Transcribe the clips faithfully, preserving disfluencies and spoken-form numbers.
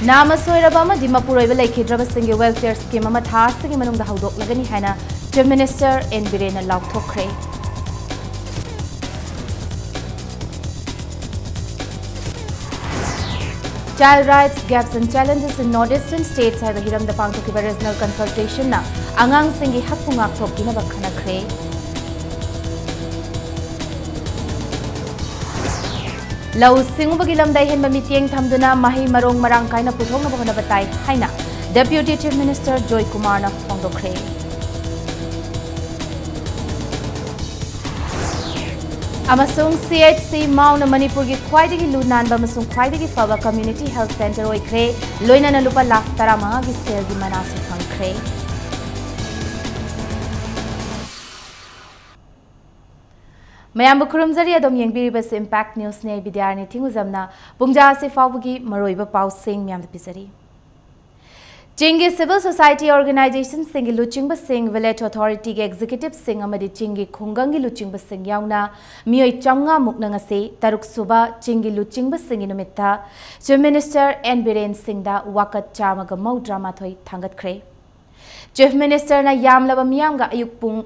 ꯅꯥꯃ ꯁꯣꯏꯔꯕ ꯑꯃꯗꯤ ꯃꯄꯨꯔꯣꯏꯕ ꯂꯩꯈꯤꯗ꯭ꯔꯕꯁꯤꯡꯒꯤ welfare scheme ꯑꯃ ꯊꯥ ꯑꯁꯤꯒꯤ ꯃꯅꯨꯡꯗ ꯍꯧꯗꯣꯛꯂꯒꯅꯤ ꯍꯥꯏꯅ Chief Minister N ꯕꯤꯔꯦꯟꯅ ꯂꯥꯎꯊꯣꯛꯈ꯭ꯔꯦ꯫ Child Rights, Gaps and Challenges in North Eastern States ꯍꯥꯏꯕ ꯍꯤꯔꯝꯗ ꯄꯥꯡꯊꯣꯛꯈꯤꯕ regional consultationꯅ ꯑꯉꯥꯡꯁꯤꯡꯒꯤ ꯍꯛꯄꯨ ꯉꯥꯛꯊꯣꯛꯄꯤꯅꯕ ꯈꯟꯅꯈ꯭ꯔꯦ꯫ ꯂꯧꯎ ꯁꯤꯡꯎꯕꯒꯤ ꯂꯝꯗ ꯑꯍꯦꯟꯕ ꯃꯤꯠꯌꯦꯡ ꯊꯝꯗꯨꯅ ꯃꯍꯩ ꯃꯔꯣꯡ ꯃꯔꯥꯡ ꯀꯥꯏꯅ ꯄꯨꯊꯣꯛꯅꯕ ꯍꯣꯠꯅꯕ ꯇꯥꯏ ꯍꯥꯏꯅ Deputy Chief Minister ꯖꯣꯏ ꯀꯨꯃꯥꯔꯅ ꯐꯣꯡꯗꯣꯛꯈ꯭ꯔꯦ꯫ ꯑꯃꯁꯨꯡ C H C ꯃꯥꯎꯅ ꯃꯅꯤꯄꯨꯔꯒꯤ ꯈ꯭ꯋꯥꯏꯗꯒꯤ ꯂꯨ ꯅꯥꯟꯕ ꯑꯃꯁꯨꯡ ꯈ꯭ꯋꯥꯏꯗꯒꯤ ꯐꯕ community health centre ꯑꯣꯏꯈ꯭ꯔꯦ, ꯂꯣꯏꯅꯅ ꯂꯨꯄꯥ ꯂꯥꯈ ꯇꯔꯥꯃꯉꯥꯒꯤ ꯁꯦꯜꯒꯤ ꯃꯅꯥꯁꯨ ꯐꯪꯈ꯭ꯔꯦ꯫ ꯃꯌꯥꯝꯕꯨ ꯈꯨꯔꯨꯝꯖꯔꯤ, ꯑꯗꯣꯝ ꯌꯦꯡꯕꯤꯔꯤꯕꯁꯤ Impact Newsꯅꯤ꯫ ꯑꯩ ꯕꯤꯗ꯭ꯌꯥꯔꯥꯅꯤ ꯊꯤꯡꯉꯨꯖꯝꯅ ꯄꯨꯡꯖꯥ ꯑꯁꯤ ꯐꯥꯎꯕꯒꯤ ꯃꯔꯨꯑꯣꯏꯕ ꯄꯥꯎꯁꯤꯡ ꯃꯌꯥꯝꯗ ꯄꯤꯖꯔꯤ꯫ ꯆꯤꯡꯒꯤ civil society organizationꯁꯤꯡꯒꯤ ꯂꯨꯆꯤꯡꯕꯁꯤꯡ, village authorityꯒꯤ executiveꯁꯤꯡ ꯑꯃꯗꯤ ꯆꯤꯡꯒꯤ ꯈꯨꯡꯒꯪꯒꯤ ꯂꯨꯆꯤꯡꯕꯁꯤꯡ ꯌꯥꯎꯅ ꯃꯤꯑꯣꯏ ꯆꯥꯝꯃꯉꯥ ꯃꯨꯛꯅ ꯉꯁꯤ ꯇꯔꯨꯛ ꯁꯨꯕ ꯆꯤꯡꯒꯤ ꯂꯨꯆꯤꯡꯕꯁꯤꯡꯒꯤ ꯅꯨꯃꯤꯠꯇ Chief Minister N ꯕꯤꯔꯦꯟ ꯁꯤꯡꯗ ꯋꯥꯀꯠ ꯆꯥꯝꯃꯒ ꯃꯧꯗ꯭ꯔꯥ ꯃꯥꯊꯣꯏ ꯊꯥꯡꯒꯠꯈ꯭ꯔꯦ꯫ Chief Ministerꯅ ꯌꯥꯝꯂꯕ ꯃꯤꯌꯥꯝꯒ ꯑꯌꯨꯛ ꯄꯨꯡ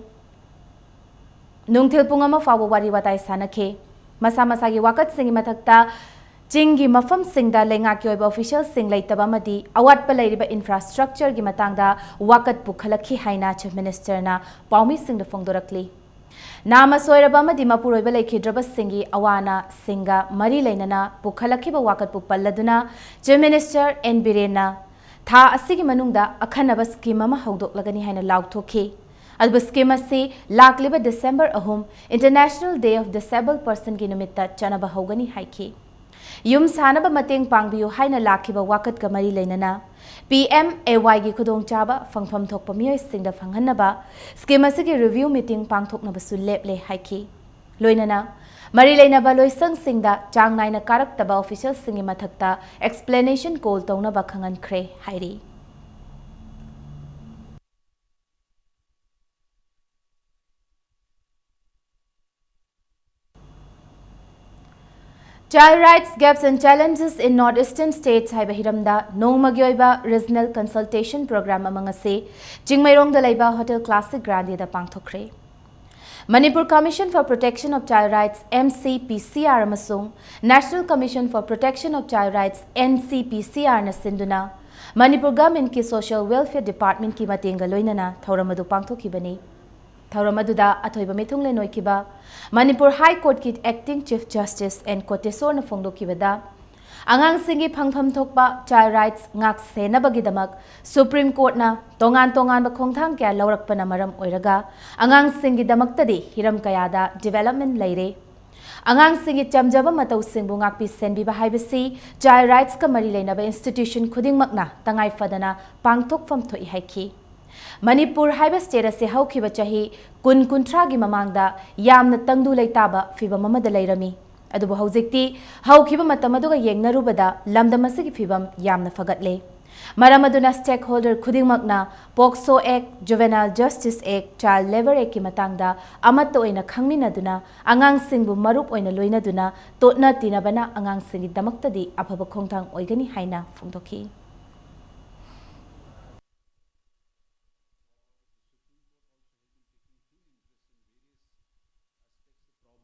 ꯅꯨꯡꯊꯤꯜ ꯄꯨꯡ ꯑꯃ ꯐꯥꯎꯕ ꯋꯥꯔꯤ ꯋꯥꯇꯥꯏ ꯁꯥꯟꯅꯈꯤ꯫ ꯃꯁꯥ ꯃꯁꯥꯒꯤ ꯋꯥꯀꯠꯁꯤꯡꯒꯤ ꯃꯊꯛꯇ ꯆꯤꯡꯒꯤ ꯃꯐꯝꯁꯤꯡꯗ ꯂꯩꯉꯥꯛꯀꯤ ꯑꯣꯏꯕ officialꯁꯤꯡ ꯂꯩꯇꯕ ꯑꯃꯗꯤ ꯑꯋꯥꯠꯄ ꯂꯩꯔꯤꯕ infrastructureꯒꯤ ꯃꯇꯥꯡꯗ ꯋꯥꯀꯠ ꯄꯨꯈꯠꯂꯛꯈꯤ ꯍꯥꯏꯅ Chief Ministerꯅ ꯄꯥꯎꯃꯤꯁꯤꯡꯗ ꯐꯣꯡꯗꯣꯔꯛꯂꯤ꯫ ꯅꯥꯃ ꯁꯣꯏꯔꯕ ꯑꯃꯗꯤ ꯃꯄꯨꯔꯣꯏꯕ ꯂꯩꯈꯤꯗ꯭ꯔꯕꯁꯤꯡꯒꯤ ꯑꯋꯥ ꯑꯅꯥꯁꯤꯡꯒ ꯃꯔꯤ ꯂꯩꯅꯅ ꯄꯨꯈꯠꯂꯛꯈꯤꯕ ꯋꯥꯀꯠꯄꯨ ꯄꯜꯂꯗꯨꯅ Chief Minister N ꯕꯤꯔꯦꯟꯅ ꯊꯥ ꯑꯁꯤꯒꯤ ꯃꯅꯨꯡꯗ ꯑꯈꯟꯅꯕ scheme ꯑꯃ ꯍꯧꯗꯣꯛꯂꯒꯅꯤ ꯍꯥꯏꯅ ꯂꯥꯎꯊꯣꯛꯈꯤ꯫ ꯑꯗꯨꯕꯨ scheme ꯑꯁꯤ ꯂꯥꯛꯂꯤꯕ December ꯑꯍꯨꯝ, International Day of Disabled Personꯒꯤ ꯅꯨꯃꯤꯠꯇ ꯆꯠꯅꯕ ꯍꯧꯒꯅꯤ ꯍꯥꯏꯈꯤ꯫ ꯌꯨꯝ ꯁꯥꯅꯕ ꯃꯇꯦꯡ ꯄꯥꯡꯕꯤꯌꯨ ꯍꯥꯏꯅ ꯂꯥꯛꯈꯤꯕ ꯋꯥꯀꯠꯀ ꯃꯔꯤ ꯂꯩꯅꯅ P M A Yꯒꯤ ꯈꯨꯗꯣꯡꯆꯥꯕ ꯐꯪꯐꯝ ꯊꯣꯛꯄ ꯃꯤꯑꯣꯏꯁꯤꯡꯗ ꯐꯪꯍꯟꯅꯕ scheme ꯑꯁꯤꯒꯤ review meeting ꯄꯥꯡꯊꯣꯛꯅꯕꯁꯨ ꯂꯦꯞꯂꯦ ꯍꯥꯏꯈꯤ꯫ ꯂꯣꯏꯅꯅ ꯃꯔꯤ ꯂꯩꯅꯕ ꯂꯣꯏꯁꯪꯁꯤꯡꯗ ꯆꯥꯡ ꯅꯥꯏꯅ ꯀꯥꯔꯛꯇꯕ officialꯁꯤꯡꯒꯤ ꯃꯊꯛꯇ explanation call ꯇꯧꯅꯕ ꯈꯪꯍꯟꯈ꯭ꯔꯦ ꯍꯥꯏꯔꯤ꯫ Child Rights, Gaps and Challenges in North Eastern States ꯍꯥꯏꯕ ꯍꯤꯔꯝꯗ ꯅꯣꯡꯃꯒꯤ ꯑꯣꯏꯕ Regional Consultation Program ꯑꯃ ꯉꯁꯤ ꯆꯤꯡꯃꯩꯔꯣꯡꯗ ꯂꯩꯕ Hotel Classic Grande the ꯄꯥꯡꯊꯣꯛꯈ꯭ꯔꯦ꯫ Manipur Commission for Protection of Child Rights, M C P C R, ꯑꯃꯁꯨꯡ National Commission for Protection of Child Rights, N C P C R, ꯅ ꯁꯤꯟꯗꯨꯅ Manipur ꯒꯚꯔꯟꯃꯦꯟꯠꯀꯤ Social Welfare Department ꯀꯤ ꯃꯇꯦꯡꯒ ꯂꯣꯏꯅꯅ ꯊꯧꯔꯝ ꯑꯗꯨ ꯄꯥꯡꯊꯣꯛꯈꯤꯕꯅꯤ꯫ ꯊꯧꯔꯝ ꯑꯗꯨꯗ ꯑꯊꯣꯏꯕ ꯃꯤꯊꯨꯡꯂꯦꯟ ꯑꯣꯏꯈꯤꯕ ꯃꯅꯤꯄꯨꯔ High Court ꯀꯤ Acting Chief Justice N ꯀꯣꯇꯦꯁꯣꯔꯅ ꯐꯣꯡꯗꯣꯛꯈꯤꯕꯗ, ꯑꯉꯥꯡꯁꯤꯡꯒꯤ ꯐꯪꯐꯝ ꯊꯣꯛꯄ child rights ꯉꯥꯛ ꯁꯦꯟꯅꯕꯒꯤꯗꯃꯛ Supreme Court ꯅ ꯇꯣꯉꯥꯟ ꯇꯣꯉꯥꯟꯕ ꯈꯣꯡꯊꯥꯡ ꯀꯌꯥ ꯂꯧꯔꯛꯄꯅ ꯃꯔꯝ ꯑꯣꯏꯔꯒ ꯑꯉꯥꯡꯁꯤꯡꯒꯤꯗꯃꯛꯇꯗꯤ ꯍꯤꯔꯝ ꯀꯌꯥꯗ development ꯂꯩꯔꯦ꯫ ꯑꯉꯥꯡꯁꯤꯡꯒꯤ ꯆꯝꯖꯕ ꯃꯇꯧꯁꯤꯡꯕꯨ ꯉꯥꯛꯄꯤ ꯁꯦꯟꯕꯤꯕ ꯍꯥꯏꯕꯁꯤ child rights ꯀ ꯃꯔꯤ ꯂꯩꯅꯕ institution ꯈꯨꯗꯤꯡꯃꯛꯅ ꯇꯉꯥꯏ ꯐꯗꯅ ꯄꯥꯡꯊꯣꯛꯐꯝ ꯊꯣꯛꯏ ꯍꯥꯏꯈꯤ꯫ ꯃꯅꯤꯄꯨꯔ ꯍꯥꯏꯕ state ꯑꯁꯤ ꯍꯧꯈꯤꯕ ꯆꯍꯤ ꯀꯨꯟ ꯀꯨꯟꯊ꯭ꯔꯥꯒꯤ ꯃꯃꯥꯡꯗ ꯌꯥꯝꯅ ꯇꯪꯗꯨ ꯂꯩꯇꯥꯕ ꯐꯤꯚꯝ ꯑꯃꯗ ꯂꯩꯔꯝꯃꯤ꯫ ꯑꯗꯨꯕꯨ ꯍꯧꯖꯤꯛꯇꯤ ꯍꯧꯈꯤꯕ ꯃꯇꯝ ꯑꯗꯨꯒ ꯌꯦꯡꯅꯔꯨꯕꯗ ꯂꯝꯗꯝ ꯑꯁꯤꯒꯤ ꯐꯤꯚꯝ ꯌꯥꯝꯅ ꯐꯒꯠꯂꯦ꯫ ꯃꯔꯝ ꯑꯗꯨꯅ stakeholder ꯈꯨꯗꯤꯡꯃꯛꯅ POCSO Act, Juvenile Justice Act, Child Labour Act ꯀꯤ ꯃꯇꯥꯡꯗ ꯑꯃꯠꯇ ꯑꯣꯏꯅ ꯈꯪꯃꯤꯟꯅꯗꯨꯅ ꯑꯉꯥꯡꯁꯤꯡꯕꯨ ꯃꯔꯨꯞ ꯑꯣꯏꯅ ꯂꯣꯏꯅꯗꯨꯅ ꯇꯣꯠꯅ ꯇꯤꯟꯅꯕꯅ ꯑꯉꯥꯡꯁꯤꯡꯒꯤꯗꯃꯛꯇꯗꯤ ꯑꯐꯕ ꯈꯣꯡꯊꯥꯡ ꯑꯣꯏꯒꯅꯤ ꯍꯥꯏꯅ ꯐꯣꯡꯗꯣꯛꯈꯤ꯫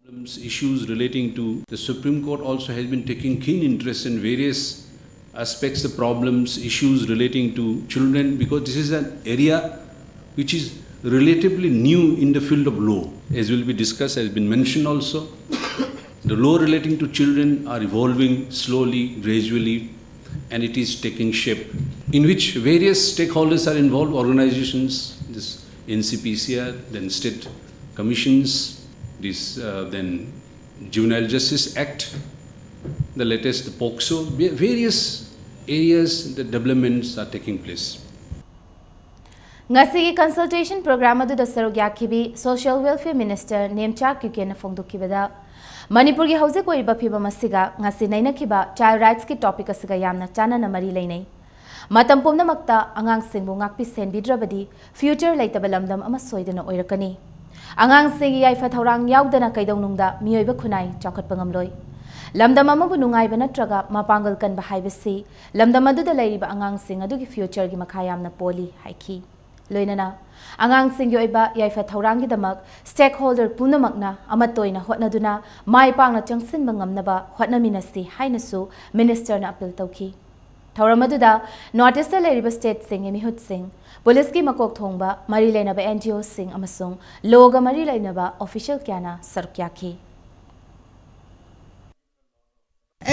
Problems, issues relating to, the Supreme Court also has been taking keen interest in various aspects, the problems, issues relating to children, because this is an area which is relatively new in the field of law, as will be discussed, has been mentioned also. The law relating to children are evolving slowly, gradually, and it is taking shape, in which various stakeholders are involved, organizations, this N C P C R, then state commissions, this, uh, then Juvenile Justice Act, the latest, the POCSO, va-, various areas the developments are taking place. ꯉꯁꯤꯒꯤ consultation program ꯑꯗꯨꯗ ꯁꯔꯨꯛ ꯌꯥꯈꯤꯕꯤ Social Welfare Minister Nemcha ꯀ꯭ꯌꯨꯀꯦꯟꯅ ꯐꯣꯡꯗꯣꯛꯈꯤꯕꯗ, ꯃꯅꯤꯄꯨꯔꯒꯤ ꯍꯧꯖꯤꯛ ꯑꯣꯏꯔꯤꯕ ꯐꯤꯕꯝ ꯑꯁꯤꯒ ꯉꯁꯤ ꯅꯩꯅꯈꯤꯕ child rights ꯀꯤ topic ꯑꯁꯤꯒ ꯌꯥꯝꯅ ꯆꯥꯟꯅꯅ ꯃꯔꯤ ꯂꯩꯅꯩ꯫ ꯃꯇꯝ ꯄꯨꯝꯅꯃꯛꯇ ꯑꯉꯥꯡꯁꯤꯡꯕꯨ ꯉꯥꯛꯄꯤ ꯁꯦꯟꯕꯤꯗ꯭ꯔꯕꯗꯤ future ꯂꯩꯇꯕ ꯂꯝꯗꯝ ꯑꯃ ꯁꯣꯏꯗꯅ ꯑꯣꯏꯔꯛꯀꯅꯤ꯫ ꯑꯉꯥꯡꯁꯤꯡꯒꯤ ꯌꯥꯏꯐ ꯊꯧꯔꯥꯡ ꯌꯥꯎꯗꯅ ꯀꯩꯗꯧꯅꯨꯡꯗ ꯃꯤꯑꯣꯏꯕ ꯈꯨꯟꯅꯥꯏ ꯆꯥꯎꯈꯠꯄ ꯉꯝꯂꯣꯏ꯫ ꯂꯝꯗꯝ ꯑꯃꯕꯨ ꯅꯨꯡꯉꯥꯏꯕ ꯅꯠꯇ꯭ꯔꯒ ꯃꯄꯥꯡꯒꯜ ꯀꯟꯕ ꯍꯥꯏꯕꯁꯤ ꯂꯝꯗꯝ ꯑꯗꯨꯗ ꯂꯩꯔꯤꯕ ꯑꯉꯥꯡꯁꯤꯡ ꯑꯗꯨꯒꯤ future ꯒꯤ ꯃꯈꯥ ꯌꯥꯝꯅ ꯄꯣꯜꯂꯤ ꯍꯥꯏꯈꯤ꯫ ꯂꯣꯏꯅꯅ ꯑꯉꯥꯡꯁꯤꯡꯒꯤ ꯑꯣꯏꯕ ꯌꯥꯏꯐ ꯊꯧꯔꯥꯡꯒꯤꯗꯃꯛ stakeholder ꯄꯨꯝꯅꯃꯛꯅ ꯑꯃꯠꯇ ꯑꯣꯏꯅ ꯍꯣꯠꯅꯗꯨꯅ ꯃꯥꯏ ꯄꯥꯛꯅ ꯆꯪꯁꯤꯟꯕ ꯉꯝꯅꯕ ꯍꯣꯠꯅꯃꯤꯟꯅꯁꯤ ꯍꯥꯏꯅꯁꯨ minister ꯅ appeal ꯇꯧꯈꯤ꯫ ꯊꯧꯔꯝ ꯑꯗꯨꯗ North East ꯇ ꯂꯩꯔꯤꯕ state ꯁꯤꯡꯒꯤ ꯃꯤꯍꯨꯠꯁꯤꯡ, police ꯀꯤ ꯃꯀꯣꯛ ꯊꯣꯡꯕ, ꯃꯔꯤ ꯂꯩꯅꯕ N G O ꯁꯤꯡ ꯑꯃꯁꯨꯡ law ꯒ ꯃꯔꯤ ꯂꯩꯅꯕ official ꯀꯌꯥꯅ ꯁꯔꯨꯛ ꯌꯥꯈꯤ꯫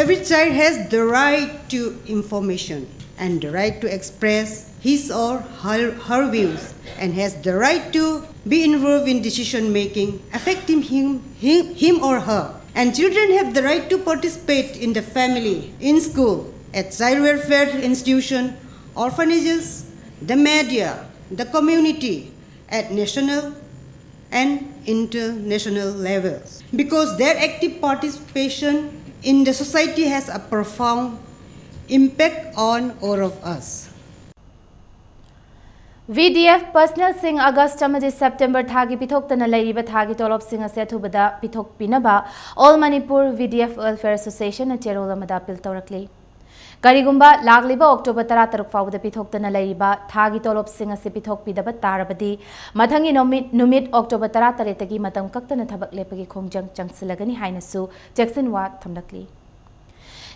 Every child has the right to information and the right to express his or her, her views and has the right to be involved in decision making affecting him, him, him or her. And children have the right to participate in the family, in school, at child welfare institution, orphanages, the media, the community, at national and international levels. Because their active participation in the society has a profound impact on all of us. V D F personnel ꯁꯤꯡ August ꯑꯃꯗꯤ September ꯊꯥꯒꯤ ꯄꯤꯊꯣꯛꯇꯅ ꯂꯩꯔꯤꯕ ꯊꯥꯒꯤ ꯇꯣꯂꯣꯞꯁꯤꯡ ꯑꯁꯤ ꯑꯊꯨꯕꯗ ꯄꯤꯊꯣꯛꯄꯤꯅꯕ All Manipur V D F Welfare Association ꯅ ꯆꯦꯔꯣꯜ ꯑꯃꯗ appeal ꯇꯧꯔꯛꯂꯤ꯫ ꯀꯔꯤꯒꯨꯝꯕ ꯂꯥꯛꯂꯤꯕ October ꯇꯔꯥꯇꯔꯨꯛ ꯐꯥꯎꯕꯗ ꯄꯤꯊꯣꯛꯇꯅ ꯂꯩꯔꯤꯕ ꯊꯥꯒꯤ ꯇꯣꯂꯣꯞꯁꯤꯡ ꯑꯁꯤ ꯄꯤꯊꯣꯛꯄꯤꯗꯕ ꯇꯥꯔꯕꯗꯤ, ꯃꯊꯪꯒꯤ ꯅꯨꯃꯤꯠ, ꯅꯨꯃꯤꯠ October ꯇꯔꯥꯇꯔꯦꯠꯇꯒꯤ ꯃꯇꯝ ꯀꯛꯇꯅ ꯊꯕꯛ ꯂꯦꯞꯄꯒꯤ ꯈꯣꯡꯖꯪ ꯆꯪꯁꯤꯜꯂꯒꯅꯤ ꯍꯥꯏꯅꯁꯨ ꯆꯦꯛꯁꯤꯟ ꯋꯥ ꯊꯝꯂꯛꯂꯤ꯫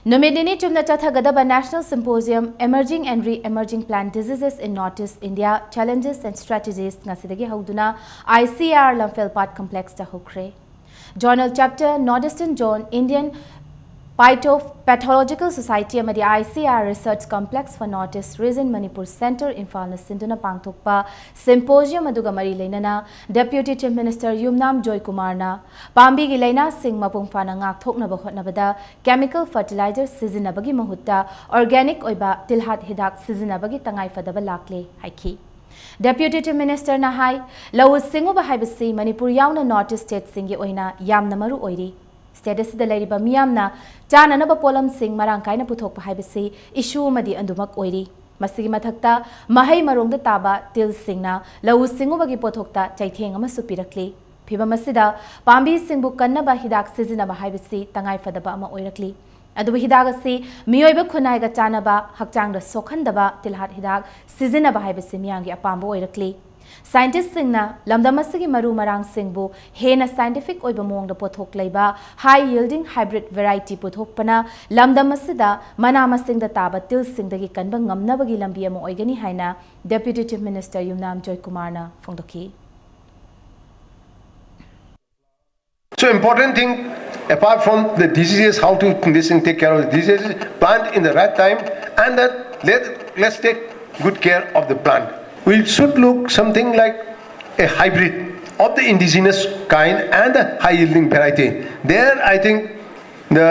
ꯅꯨꯃꯤꯠ ꯅꯤꯅꯤ ꯆꯨꯞꯅ ꯆꯠꯊꯒꯗꯕ National Symposium Emerging and Re-Emerging Plant Diseases in North East India, Challenges and Strategies ꯉꯁꯤꯗꯒꯤ ꯍꯧꯗꯨꯅ I C R ꯂꯝꯐꯦꯜ ꯄꯥꯠ complex ꯇ ꯍꯧꯈ꯭ꯔꯦ꯫ Zonal Chapter, North Eastern Zone, Indian Phytopathological Society ꯑꯃꯗꯤ I C R Research Complex for North East Region, Manipur Center, ꯏꯝꯐꯥꯜꯅ ꯁꯤꯟꯗꯨꯅ ꯄꯥꯡꯊꯣꯛꯄ symposium ꯑꯗꯨꯒ ꯃꯔꯤ ꯂꯩꯅꯅ Deputy Chief Minister ꯌꯨꯝꯅꯥꯝ ꯖꯣꯏꯀꯨꯃꯥꯔꯅ ꯄꯥꯝꯕꯤꯒꯤ ꯂꯥꯏꯅꯥꯁꯤꯡ ꯃꯄꯨꯡ ꯐꯥꯅ ꯉꯥꯛꯊꯣꯛꯅꯕ ꯍꯣꯠꯅꯕꯗ chemical fertilizer ꯁꯤꯖꯤꯟꯅꯕꯒꯤ ꯃꯍꯨꯠꯇ organic ꯑꯣꯏꯕ ꯇꯤꯜꯍꯥꯠ ꯍꯤꯗꯥꯛ ꯁꯤꯖꯤꯟꯅꯕꯒꯤ ꯇꯉꯥꯏꯐꯗꯕ ꯂꯥꯛꯂꯦ ꯍꯥꯏꯈꯤ꯫ Deputy Chief Minister ꯅ ꯍꯥꯏ, ꯂꯧꯎ ꯁꯤꯡꯎꯕ ꯍꯥꯏꯕꯁꯤ ꯃꯅꯤꯄꯨꯔ ꯌꯥꯎꯅ North East state ꯁꯤꯡꯒꯤ ꯑꯣꯏꯅ ꯌꯥꯝꯅ ꯃꯔꯨ ꯑꯣꯏꯔꯤ꯫ State ꯑꯁꯤꯗ ꯂꯩꯔꯤꯕ ꯃꯤꯌꯥꯝꯅ ꯆꯥꯅꯅꯕ ꯄꯣꯠꯂꯝꯁꯤꯡ ꯃꯔꯥꯡ ꯀꯥꯏꯅ ꯄꯨꯊꯣꯛꯄ ꯍꯥꯏꯕꯁꯤ issue ꯑꯃꯗꯤ ꯑꯗꯨꯃꯛ ꯑꯣꯏꯔꯤ꯫ ꯃꯁꯤꯒꯤ ꯃꯊꯛꯇ ꯃꯍꯩ ꯃꯔꯣꯡꯗ ꯇꯥꯕ ꯇꯤꯜꯁꯤꯡꯅ ꯂꯧꯎ ꯁꯤꯡꯎꯕꯒꯤ ꯄꯣꯠꯊꯣꯛꯇ ꯆꯩꯊꯦꯡ ꯑꯃꯁꯨ ꯄꯤꯔꯛꯂꯤ꯫ ꯐꯤꯚꯝ ꯑꯁꯤꯗ ꯄꯥꯝꯕꯤꯁꯤꯡꯕꯨ ꯀꯟꯅꯕ ꯍꯤꯗꯥꯛ ꯁꯤꯖꯤꯟꯅꯕ ꯍꯥꯏꯕꯁꯤ ꯇꯉꯥꯏꯐꯗꯕ ꯑꯃ ꯑꯣꯏꯔꯛꯂꯤ꯫ ꯑꯗꯨꯕꯨ ꯍꯤꯗꯥꯛ ꯑꯁꯤ ꯃꯤꯑꯣꯏꯕ ꯈꯨꯟꯅꯥꯏꯒ ꯆꯥꯟꯅꯕ, ꯍꯛꯆꯥꯡꯗ ꯁꯣꯛꯍꯟꯗꯕ ꯇꯤꯜꯍꯥꯠ ꯍꯤꯗꯥꯛ ꯁꯤꯖꯤꯟꯅꯕ ꯍꯥꯏꯕꯁꯤ ꯃꯤꯌꯥꯝꯒꯤ ꯑꯄꯥꯝꯕ ꯑꯣꯏꯔꯛꯂꯤ꯫ ꯁꯥꯏꯟꯇꯤꯁꯁꯤꯡꯅ ꯂꯝꯗꯝ ꯑꯁꯤꯒꯤ ꯃꯔꯨ ꯃꯔꯥꯡꯁꯤꯡꯕꯨ ꯍꯦꯟꯅ ꯁꯥꯏꯟꯇꯤꯐꯤꯛ ꯑꯣꯏꯕ ꯃꯑꯣꯡꯗ ꯄꯣꯠꯊꯣꯛ ꯂꯩꯕ high yielding hybrid variety ꯄꯨꯊꯣꯛꯄꯅ ꯂꯝꯗꯝ ꯑꯁꯤꯗ ꯃꯅꯥ ꯃꯁꯤꯡꯗ ꯇꯥꯕ ꯇꯤꯜꯁꯤꯡꯗꯒꯤ ꯀꯟꯕ ꯉꯝꯅꯕꯒꯤ ꯂꯝꯕꯤ ꯑꯃ ꯑꯣꯏꯒꯅꯤ ꯍꯥꯏꯅ Deputy Chief Minister ꯌꯨꯝꯅꯥꯝ ꯖꯣꯏꯀꯨꯃꯥꯔꯅ ꯐꯣꯡꯗꯣꯛꯈꯤ꯫ So important thing, apart from the diseases, how to this thing, take care of the diseases, plant in the right time, and that let, let's take good care of the plant. We should look something like a hybrid of the indigenous kind and the high yielding variety. There, I think the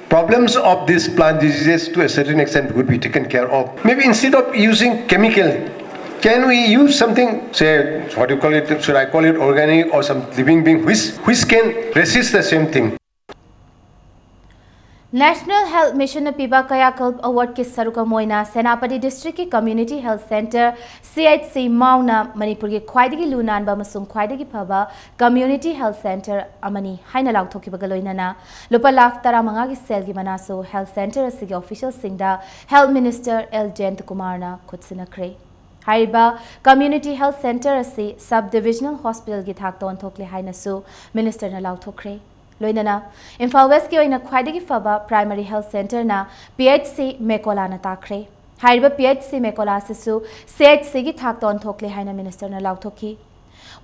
problems of these plant diseases to a certain extent would be taken care of. Maybe instead of using chemical, can we use something, say, what do you call it? Should I call it organic or some living being which, which can resist the same thing? National Health Mission ꯅ ꯄꯤꯕ Kayakalp Award ꯀꯤ ꯁꯔꯨꯛ ꯑꯃ ꯑꯣꯏꯅ ꯁꯦꯅꯥꯄꯇꯤ ꯗꯤꯁꯇ꯭ꯔꯤꯛꯀꯤ community health centre, ꯁꯤ H C ꯃꯥꯎꯅ ꯃꯅꯤꯄꯨꯔꯒꯤ ꯈ꯭ꯋꯥꯏꯗꯒꯤ ꯂꯨ ꯅꯥꯟꯕ ꯑꯃꯁꯨꯡ ꯈ꯭ꯋꯥꯏꯗꯒꯤ ꯐꯕ ꯀꯝꯃ꯭ꯌꯨꯅꯤꯇꯤ ꯍꯦꯜꯊ ꯁꯦꯟꯇꯔ ꯑꯃꯅꯤ ꯍꯥꯏꯅ ꯂꯥꯎꯊꯣꯛꯈꯤꯕꯒ ꯂꯣꯏꯅꯅ ꯂꯨꯄꯥ ꯂꯥꯈ ꯇꯔꯥꯃꯉꯥꯒꯤ ꯁꯦꯜꯒꯤ ꯃꯅꯥꯁꯨ ꯍꯦꯜꯊ ꯁꯦꯟꯇꯔ ꯑꯁꯤꯒꯤ ꯑꯣꯐꯤꯁꯤꯌꯦꯜꯁꯤꯡꯗ ꯍꯦꯜꯊ ꯃꯤꯅꯤꯁꯇꯔ ꯑꯦꯜ ꯖꯌꯟꯇꯀꯨꯃꯥꯔꯅ ꯈꯨꯠꯁꯤꯟꯅꯈ꯭ꯔꯦ꯫ ꯍꯥꯏꯔꯤꯕ ꯀꯝꯃ꯭ꯌꯨꯅꯤꯇꯤ ꯍꯦꯜꯊ ꯁꯦꯟꯇꯔ ꯑꯁꯤ ꯁꯕ ꯗꯤꯚꯤꯖꯅꯦꯜ ꯍꯣꯁꯄꯤꯇꯥꯜꯒꯤ ꯊꯥꯛꯇ ꯑꯣꯟꯊꯣꯛꯂꯦ ꯍꯥꯏꯅꯁꯨ ꯃꯤꯅꯤꯁꯇꯔꯅ ꯂꯥꯎꯊꯣꯛꯈ꯭ꯔꯦ꯫ ꯂꯣꯏꯅꯅ ꯏꯝꯐꯥꯜ ꯋꯦꯁꯀꯤ ꯑꯣꯏꯅ ꯈ꯭ꯋꯥꯏꯗꯒꯤ ꯐꯕ ꯄ꯭ꯔꯥꯏꯃꯔꯤ ꯍꯦꯜꯊ ꯁꯦꯟꯇꯔꯅ ꯄꯤ ꯑꯩꯆ ꯁꯤ ꯃꯦꯀꯣꯂꯥꯅ ꯇꯥꯛꯈ꯭ꯔꯦ꯫ ꯍꯥꯏꯔꯤꯕ ꯄꯤ ꯑꯩꯆ ꯁꯤ ꯃꯦꯀꯣꯂꯥ ꯑꯁꯤꯁꯨ ꯁꯤ ꯑꯩꯆ ꯁꯤꯒꯤ ꯊꯥꯛꯇ ꯑꯣꯟꯊꯣꯛꯂꯦ ꯍꯥꯏꯅ ꯃꯤꯅꯤꯁꯇꯔꯅ ꯂꯥꯎꯊꯣꯛꯈꯤ꯫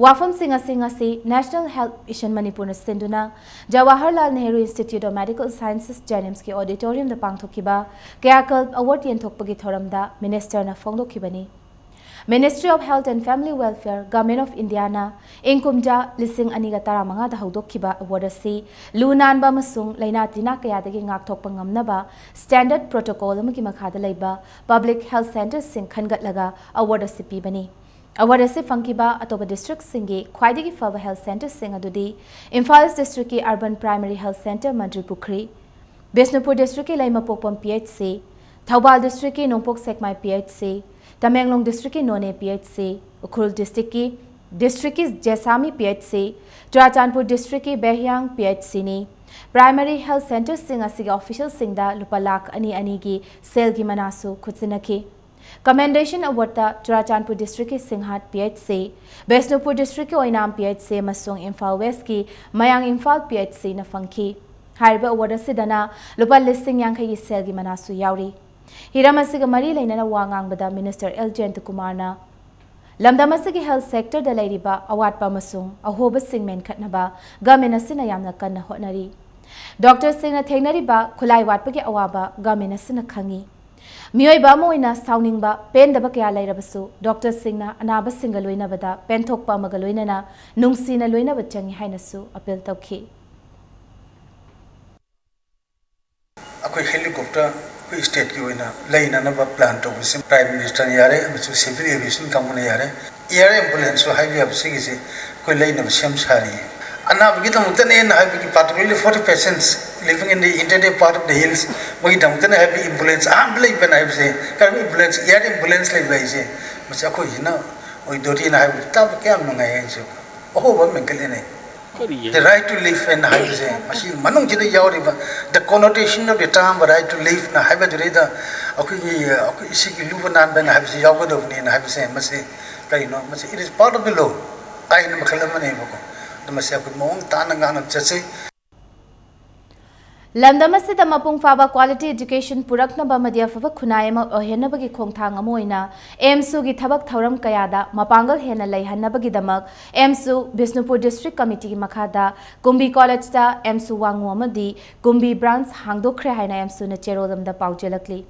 ꯋꯥꯐꯝꯁꯤꯡ ꯑꯁꯤ ꯉꯁꯤ National Health Mission ꯃꯅꯤꯄꯨꯔꯅ ꯁꯤꯟꯗꯨꯅ Jawaharlal Nehru Institute of Medical Sciences, JNIMS ꯀꯤ auditorium ꯗ ꯄꯥꯡꯊꯣꯛꯈꯤꯕ Kayakalp Award ꯌꯦꯟꯊꯣꯛꯄꯒꯤ ꯊꯧꯔꯝꯗ ꯃꯤꯅꯤꯁꯇꯔꯅ ꯐꯣꯡꯗꯣꯛꯈꯤꯕꯅꯤ꯫ Ministry of Health and Family Welfare, Government of India ꯅ ꯏꯪ ꯀꯨꯝꯖꯥ ꯂꯤꯁꯤꯡ ꯑꯅꯤꯒ ꯇꯔꯥꯃꯉꯥꯗ ꯍꯧꯗꯣꯛꯈꯤꯕ award ꯑꯁꯤ ꯂꯨ ꯅꯥꯟꯕ ꯑꯃꯁꯨꯡ ꯂꯥꯏꯅꯥ ꯇꯤꯟꯅꯥ ꯀꯌꯥꯗꯒꯤ ꯉꯥꯛꯊꯣꯛꯄ ꯉꯝꯅꯕ standard protocol ꯑꯃꯒꯤ ꯃꯈꯥꯗ ꯂꯩꯕ public health centre ꯁꯤꯡ ꯈꯟꯒꯠꯂꯒ award ꯑꯁꯤ ꯄꯤꯕꯅꯤ꯫ Award ꯑꯁꯤ ꯐꯪꯈꯤꯕ ꯑꯇꯣꯞꯄ district ꯁꯤꯡꯒꯤ ꯈ꯭ꯋꯥꯏꯗꯒꯤ ꯐꯕ health centre ꯁꯤꯡ ꯑꯗꯨꯗꯤ ꯏꯝꯐꯥꯜ East district ꯀꯤ Urban Primary Health Centre ꯃꯟꯇ꯭ꯔꯤ ꯄꯨꯈ꯭ꯔꯤ, ꯕꯤꯁꯅꯨꯄꯨꯔ district ꯀꯤ ꯂꯩꯃꯄꯣꯛꯄꯝ P H C, Thoubal district ꯀꯤ ꯅꯣꯡꯄꯣꯛ ꯁꯦꯛꯃꯥꯏ P H C, Tamenglong district ꯀꯤ ꯅꯣꯅꯦ P H C, Ukhrul district ꯀꯤ ꯗꯤꯁꯇ꯭ꯔꯤꯛꯀꯤ ꯖꯦꯁꯥꯃꯤ ꯄꯤ ꯑꯩꯆ ꯁꯤ, ꯆꯨꯔꯥꯆꯥꯟꯄꯨꯔ ꯗꯤꯁꯇ꯭ꯔꯤꯛꯀꯤ ꯕꯦꯍꯤꯌꯥꯡ ꯄꯤ ꯑꯩꯆ ꯁꯤꯅꯤ꯫ ꯄ꯭ꯔꯥꯏꯃꯔꯤ ꯍꯦꯜꯊ ꯁꯦꯟꯇꯔꯁꯤꯡ ꯑꯁꯤꯒꯤ ꯑꯣꯐꯤꯁꯤꯌꯦꯜꯁꯤꯡꯗ ꯂꯨꯄꯥ ꯂꯥꯈ ꯑꯅꯤ ꯑꯅꯤꯒꯤ ꯁꯦꯜꯒꯤ ꯃꯅꯥꯁꯨ ꯈꯨꯠꯁꯤꯟꯅꯈꯤ꯫ ꯀꯃꯦꯟꯗꯦꯁꯟ ꯑꯦꯋꯥꯔꯗꯇ ꯆꯨꯔꯥꯆꯥꯟꯄꯨꯔ ꯗꯤꯁꯇ꯭ꯔꯤꯛꯀꯤ ꯁꯤꯡꯍꯥꯠ ꯄꯤ ꯑꯩꯆ ꯁꯤ, ꯕꯤꯁꯅꯨꯄꯨꯔ ꯗꯤꯁꯇ꯭ꯔꯤꯛꯀꯤ ꯑꯣꯏꯅꯥꯝ ꯄꯤ ꯑꯩꯆ ꯁꯤ ꯑꯃꯁꯨꯡ ꯏꯝꯐꯥꯜ ꯋꯦꯁꯀꯤ ꯃꯌꯥꯡ ꯏꯝꯐꯥꯜ ꯄꯤ ꯑꯩꯆ ꯁꯤꯅ ꯐꯪꯈꯤ꯫ ꯍꯥꯏꯔꯤꯕ ꯑꯦꯋꯥꯔꯗ ꯑꯁꯤꯗꯅ ꯂꯨꯄꯥ ꯂꯤꯁꯤꯡ ꯌꯥꯡꯈꯩꯒꯤ ꯁꯦꯜꯒꯤ ꯃꯅꯥꯁꯨ ꯌꯥꯎꯔꯤ꯫ ꯍꯤꯔꯝ ꯑꯁꯤꯒ ꯃꯔꯤ ꯂꯩꯅꯅ ꯋꯥ ꯉꯥꯡꯕꯗ ꯃꯤꯅꯤꯁꯇꯔ ꯑꯦꯜ ꯖꯌꯟꯇꯀꯨꯃꯥꯔꯅ ꯂꯝꯗꯝ ꯑꯁꯤꯒꯤ ꯍꯦꯜꯊ ꯁꯦꯛꯇꯔꯗ ꯂꯩꯔꯤꯕ ꯑꯋꯥꯠꯄ ꯑꯃꯁꯨꯡ ꯑꯍꯣꯕꯁꯤꯡ ꯃꯦꯟꯈꯠꯅꯕ ꯒꯚꯔꯟꯃꯦꯟꯠ ꯑꯁꯤꯅ ꯌꯥꯝꯅ ꯀꯟꯅ ꯍꯣꯠꯅꯔꯤ꯫ ꯗꯣꯛꯇꯔꯁꯤꯡꯅ ꯊꯦꯡꯅꯔꯤꯕ ꯈꯨꯠꯂꯥꯏ ꯋꯥꯠꯄꯒꯤ ꯑꯋꯥꯕ ꯒꯚꯔꯟꯃꯦꯟꯠ ꯑꯁꯤꯅ ꯈꯪꯏ꯫ ꯃꯤꯑꯣꯏꯕ ꯑꯃ ꯑꯣꯏꯅ ꯁꯥꯎꯅꯤꯡꯕ, ꯄꯦꯟꯗꯕ ꯀꯌꯥ ꯂꯩꯔꯕꯁꯨ ꯗꯣꯛꯇꯔꯁꯤꯡꯅ ꯑꯅꯥꯕꯁꯤꯡꯒ ꯂꯣꯏꯅꯕꯗ ꯄꯦꯟꯊꯣꯛꯄ ꯑꯃꯒ ꯂꯣꯏꯅꯅ ꯅꯨꯡꯁꯤꯅ ꯂꯣꯏꯅꯕ ꯆꯪꯏ ꯍꯥꯏꯅꯁꯨ ꯑꯄꯤꯜ ꯇꯧꯈꯤ꯫ ꯑꯩꯈꯣꯏ ꯍꯦꯂꯤꯀꯣꯞꯇꯔ ꯑꯩꯈꯣꯏ ꯁ꯭ꯇꯦꯠꯀꯤ ꯑꯣꯏꯅ ꯂꯩꯅꯅꯕ ꯄ꯭ꯂꯥꯟ ꯇꯧꯕꯁꯤ ꯄ꯭ꯔꯥꯏꯝ ꯃꯤꯅꯤꯁꯇꯔꯅ ꯌꯥꯔꯦ ꯑꯃꯁꯨꯡ ꯁꯤꯚꯤꯜ ꯑꯦꯚꯤꯌꯦꯁꯟ ꯀꯥꯡꯕꯨꯅ ꯌꯥꯔꯦ꯫ ꯑꯦꯌꯔ ꯑꯦꯝꯕꯨꯂꯦꯟꯁꯁꯨ ꯍꯥꯏꯕ ꯌꯥꯕ ꯁꯤꯒꯤꯁꯦ ꯑꯩꯈꯣꯏ ꯂꯩꯅꯕ ꯁꯦꯝ ꯁꯥꯔꯤ꯫ ꯑꯅꯥꯕꯒꯤꯗꯃꯛꯇꯅꯦꯅ ꯍꯥꯏꯕꯒꯤ, particularly forty patients living in the interior part of the hills, ꯃꯣꯏꯒꯤꯗꯃꯛꯇꯅꯦ ꯍꯥꯏꯕꯒꯤ ꯑꯦꯝꯕꯨꯂꯦꯟꯁ ꯑꯍꯥꯟꯕ ꯂꯩꯕꯅ ꯍꯥꯏꯕꯁꯦ, ꯀꯔꯝꯕ ꯑꯦꯝꯕꯨꯂꯦꯟꯁ? ꯑꯦꯌꯔ ꯑꯦꯝꯕꯨꯂꯦꯟꯁ ꯂꯩꯕ ꯍꯥꯏꯁꯦ ꯃꯁꯤ ꯑꯩꯈꯣꯏꯁꯤꯅ ꯑꯣꯏꯗꯣꯔꯤꯅ ꯍꯥꯏꯕꯗꯤ ꯇꯥꯕ ꯀꯌꯥꯝ ꯅꯨꯡꯉꯥꯏ ꯍꯥꯏꯁꯦ꯫ ꯑꯍꯣꯕ ꯑꯃ ꯃꯦꯟꯈꯠꯂꯦꯅꯦ꯫ ꯀꯔꯤ? The right to live ꯍꯥꯏꯅ ꯍꯥꯏꯕꯁꯦ, ꯃꯁꯤ ꯃꯅꯨꯡꯁꯤꯗ ꯌꯥꯎꯔꯤꯕ the connotation of the term right to live ꯅ ꯍꯥꯏꯕꯗꯨꯗꯩꯗ ꯑꯩꯈꯣꯏꯒꯤ, ꯑꯩꯈꯣꯏ ꯁꯤꯒꯤ ꯂꯨꯕ ꯅꯥꯟꯕ ꯍꯥꯏꯅ ꯍꯥꯏꯕꯁꯤ ꯌꯥꯎꯒꯗꯧꯕꯅꯦꯅ ꯍꯥꯏꯕꯁꯦ, ꯃꯁꯤ ꯀꯔꯤꯅꯣ? ꯃꯁꯤ it is part of the law, ꯑꯥꯏꯟ ꯃꯈꯜ ꯑꯃꯅꯦꯕꯀꯣ꯫ ꯑꯗꯨ ꯃꯁꯤ ꯑꯩꯈꯣꯏ ꯃꯑꯣꯡ ꯇꯥꯅ ꯉꯥꯡꯅ ꯆꯠꯁꯤ꯫ ꯂꯝꯗꯝ ꯑꯁꯤꯗ ꯃꯄꯨꯡ ꯐꯥꯕ quality education ꯄꯨꯔꯛꯅꯕ ꯑꯃꯗꯤ ꯑꯐꯕ ꯈꯨꯟꯅꯥꯏ ꯑꯃ ꯑꯣꯏꯍꯟꯅꯕꯒꯤ ꯈꯣꯡꯊꯥꯡ ꯑꯃ ꯑꯣꯏꯅ ꯑꯦꯝꯁꯨꯒꯤ ꯊꯕꯛ ꯊꯧꯔꯝ ꯀꯌꯥꯗ ꯃꯄꯥꯡꯒꯜ ꯍꯦꯟꯅ ꯂꯩꯍꯟꯅꯕꯒꯤꯗꯃꯛ ꯑꯦꯝꯁꯨ ꯕꯤꯁꯅꯨꯄꯨꯔ ꯗꯤꯁꯇ꯭ꯔꯤꯛ ꯀꯃꯤꯇꯤꯒꯤ ꯃꯈꯥꯗ ꯀꯨꯝꯕꯤ ꯀꯣꯂꯦꯖꯇ ꯑꯦꯝꯁꯨ ꯋꯥꯉꯨ ꯑꯃꯗꯤ ꯀꯨꯝꯕꯤ ꯕ꯭ꯔꯥꯟꯆ ꯍꯥꯡꯗꯣꯛꯈ꯭ꯔꯦ ꯍꯥꯏꯅ ꯑꯦꯝꯁꯨꯅ ꯆꯦꯔꯣꯜ ꯑꯃꯗ ꯄꯥꯎ ꯆꯦꯜꯂꯛꯂꯤ꯫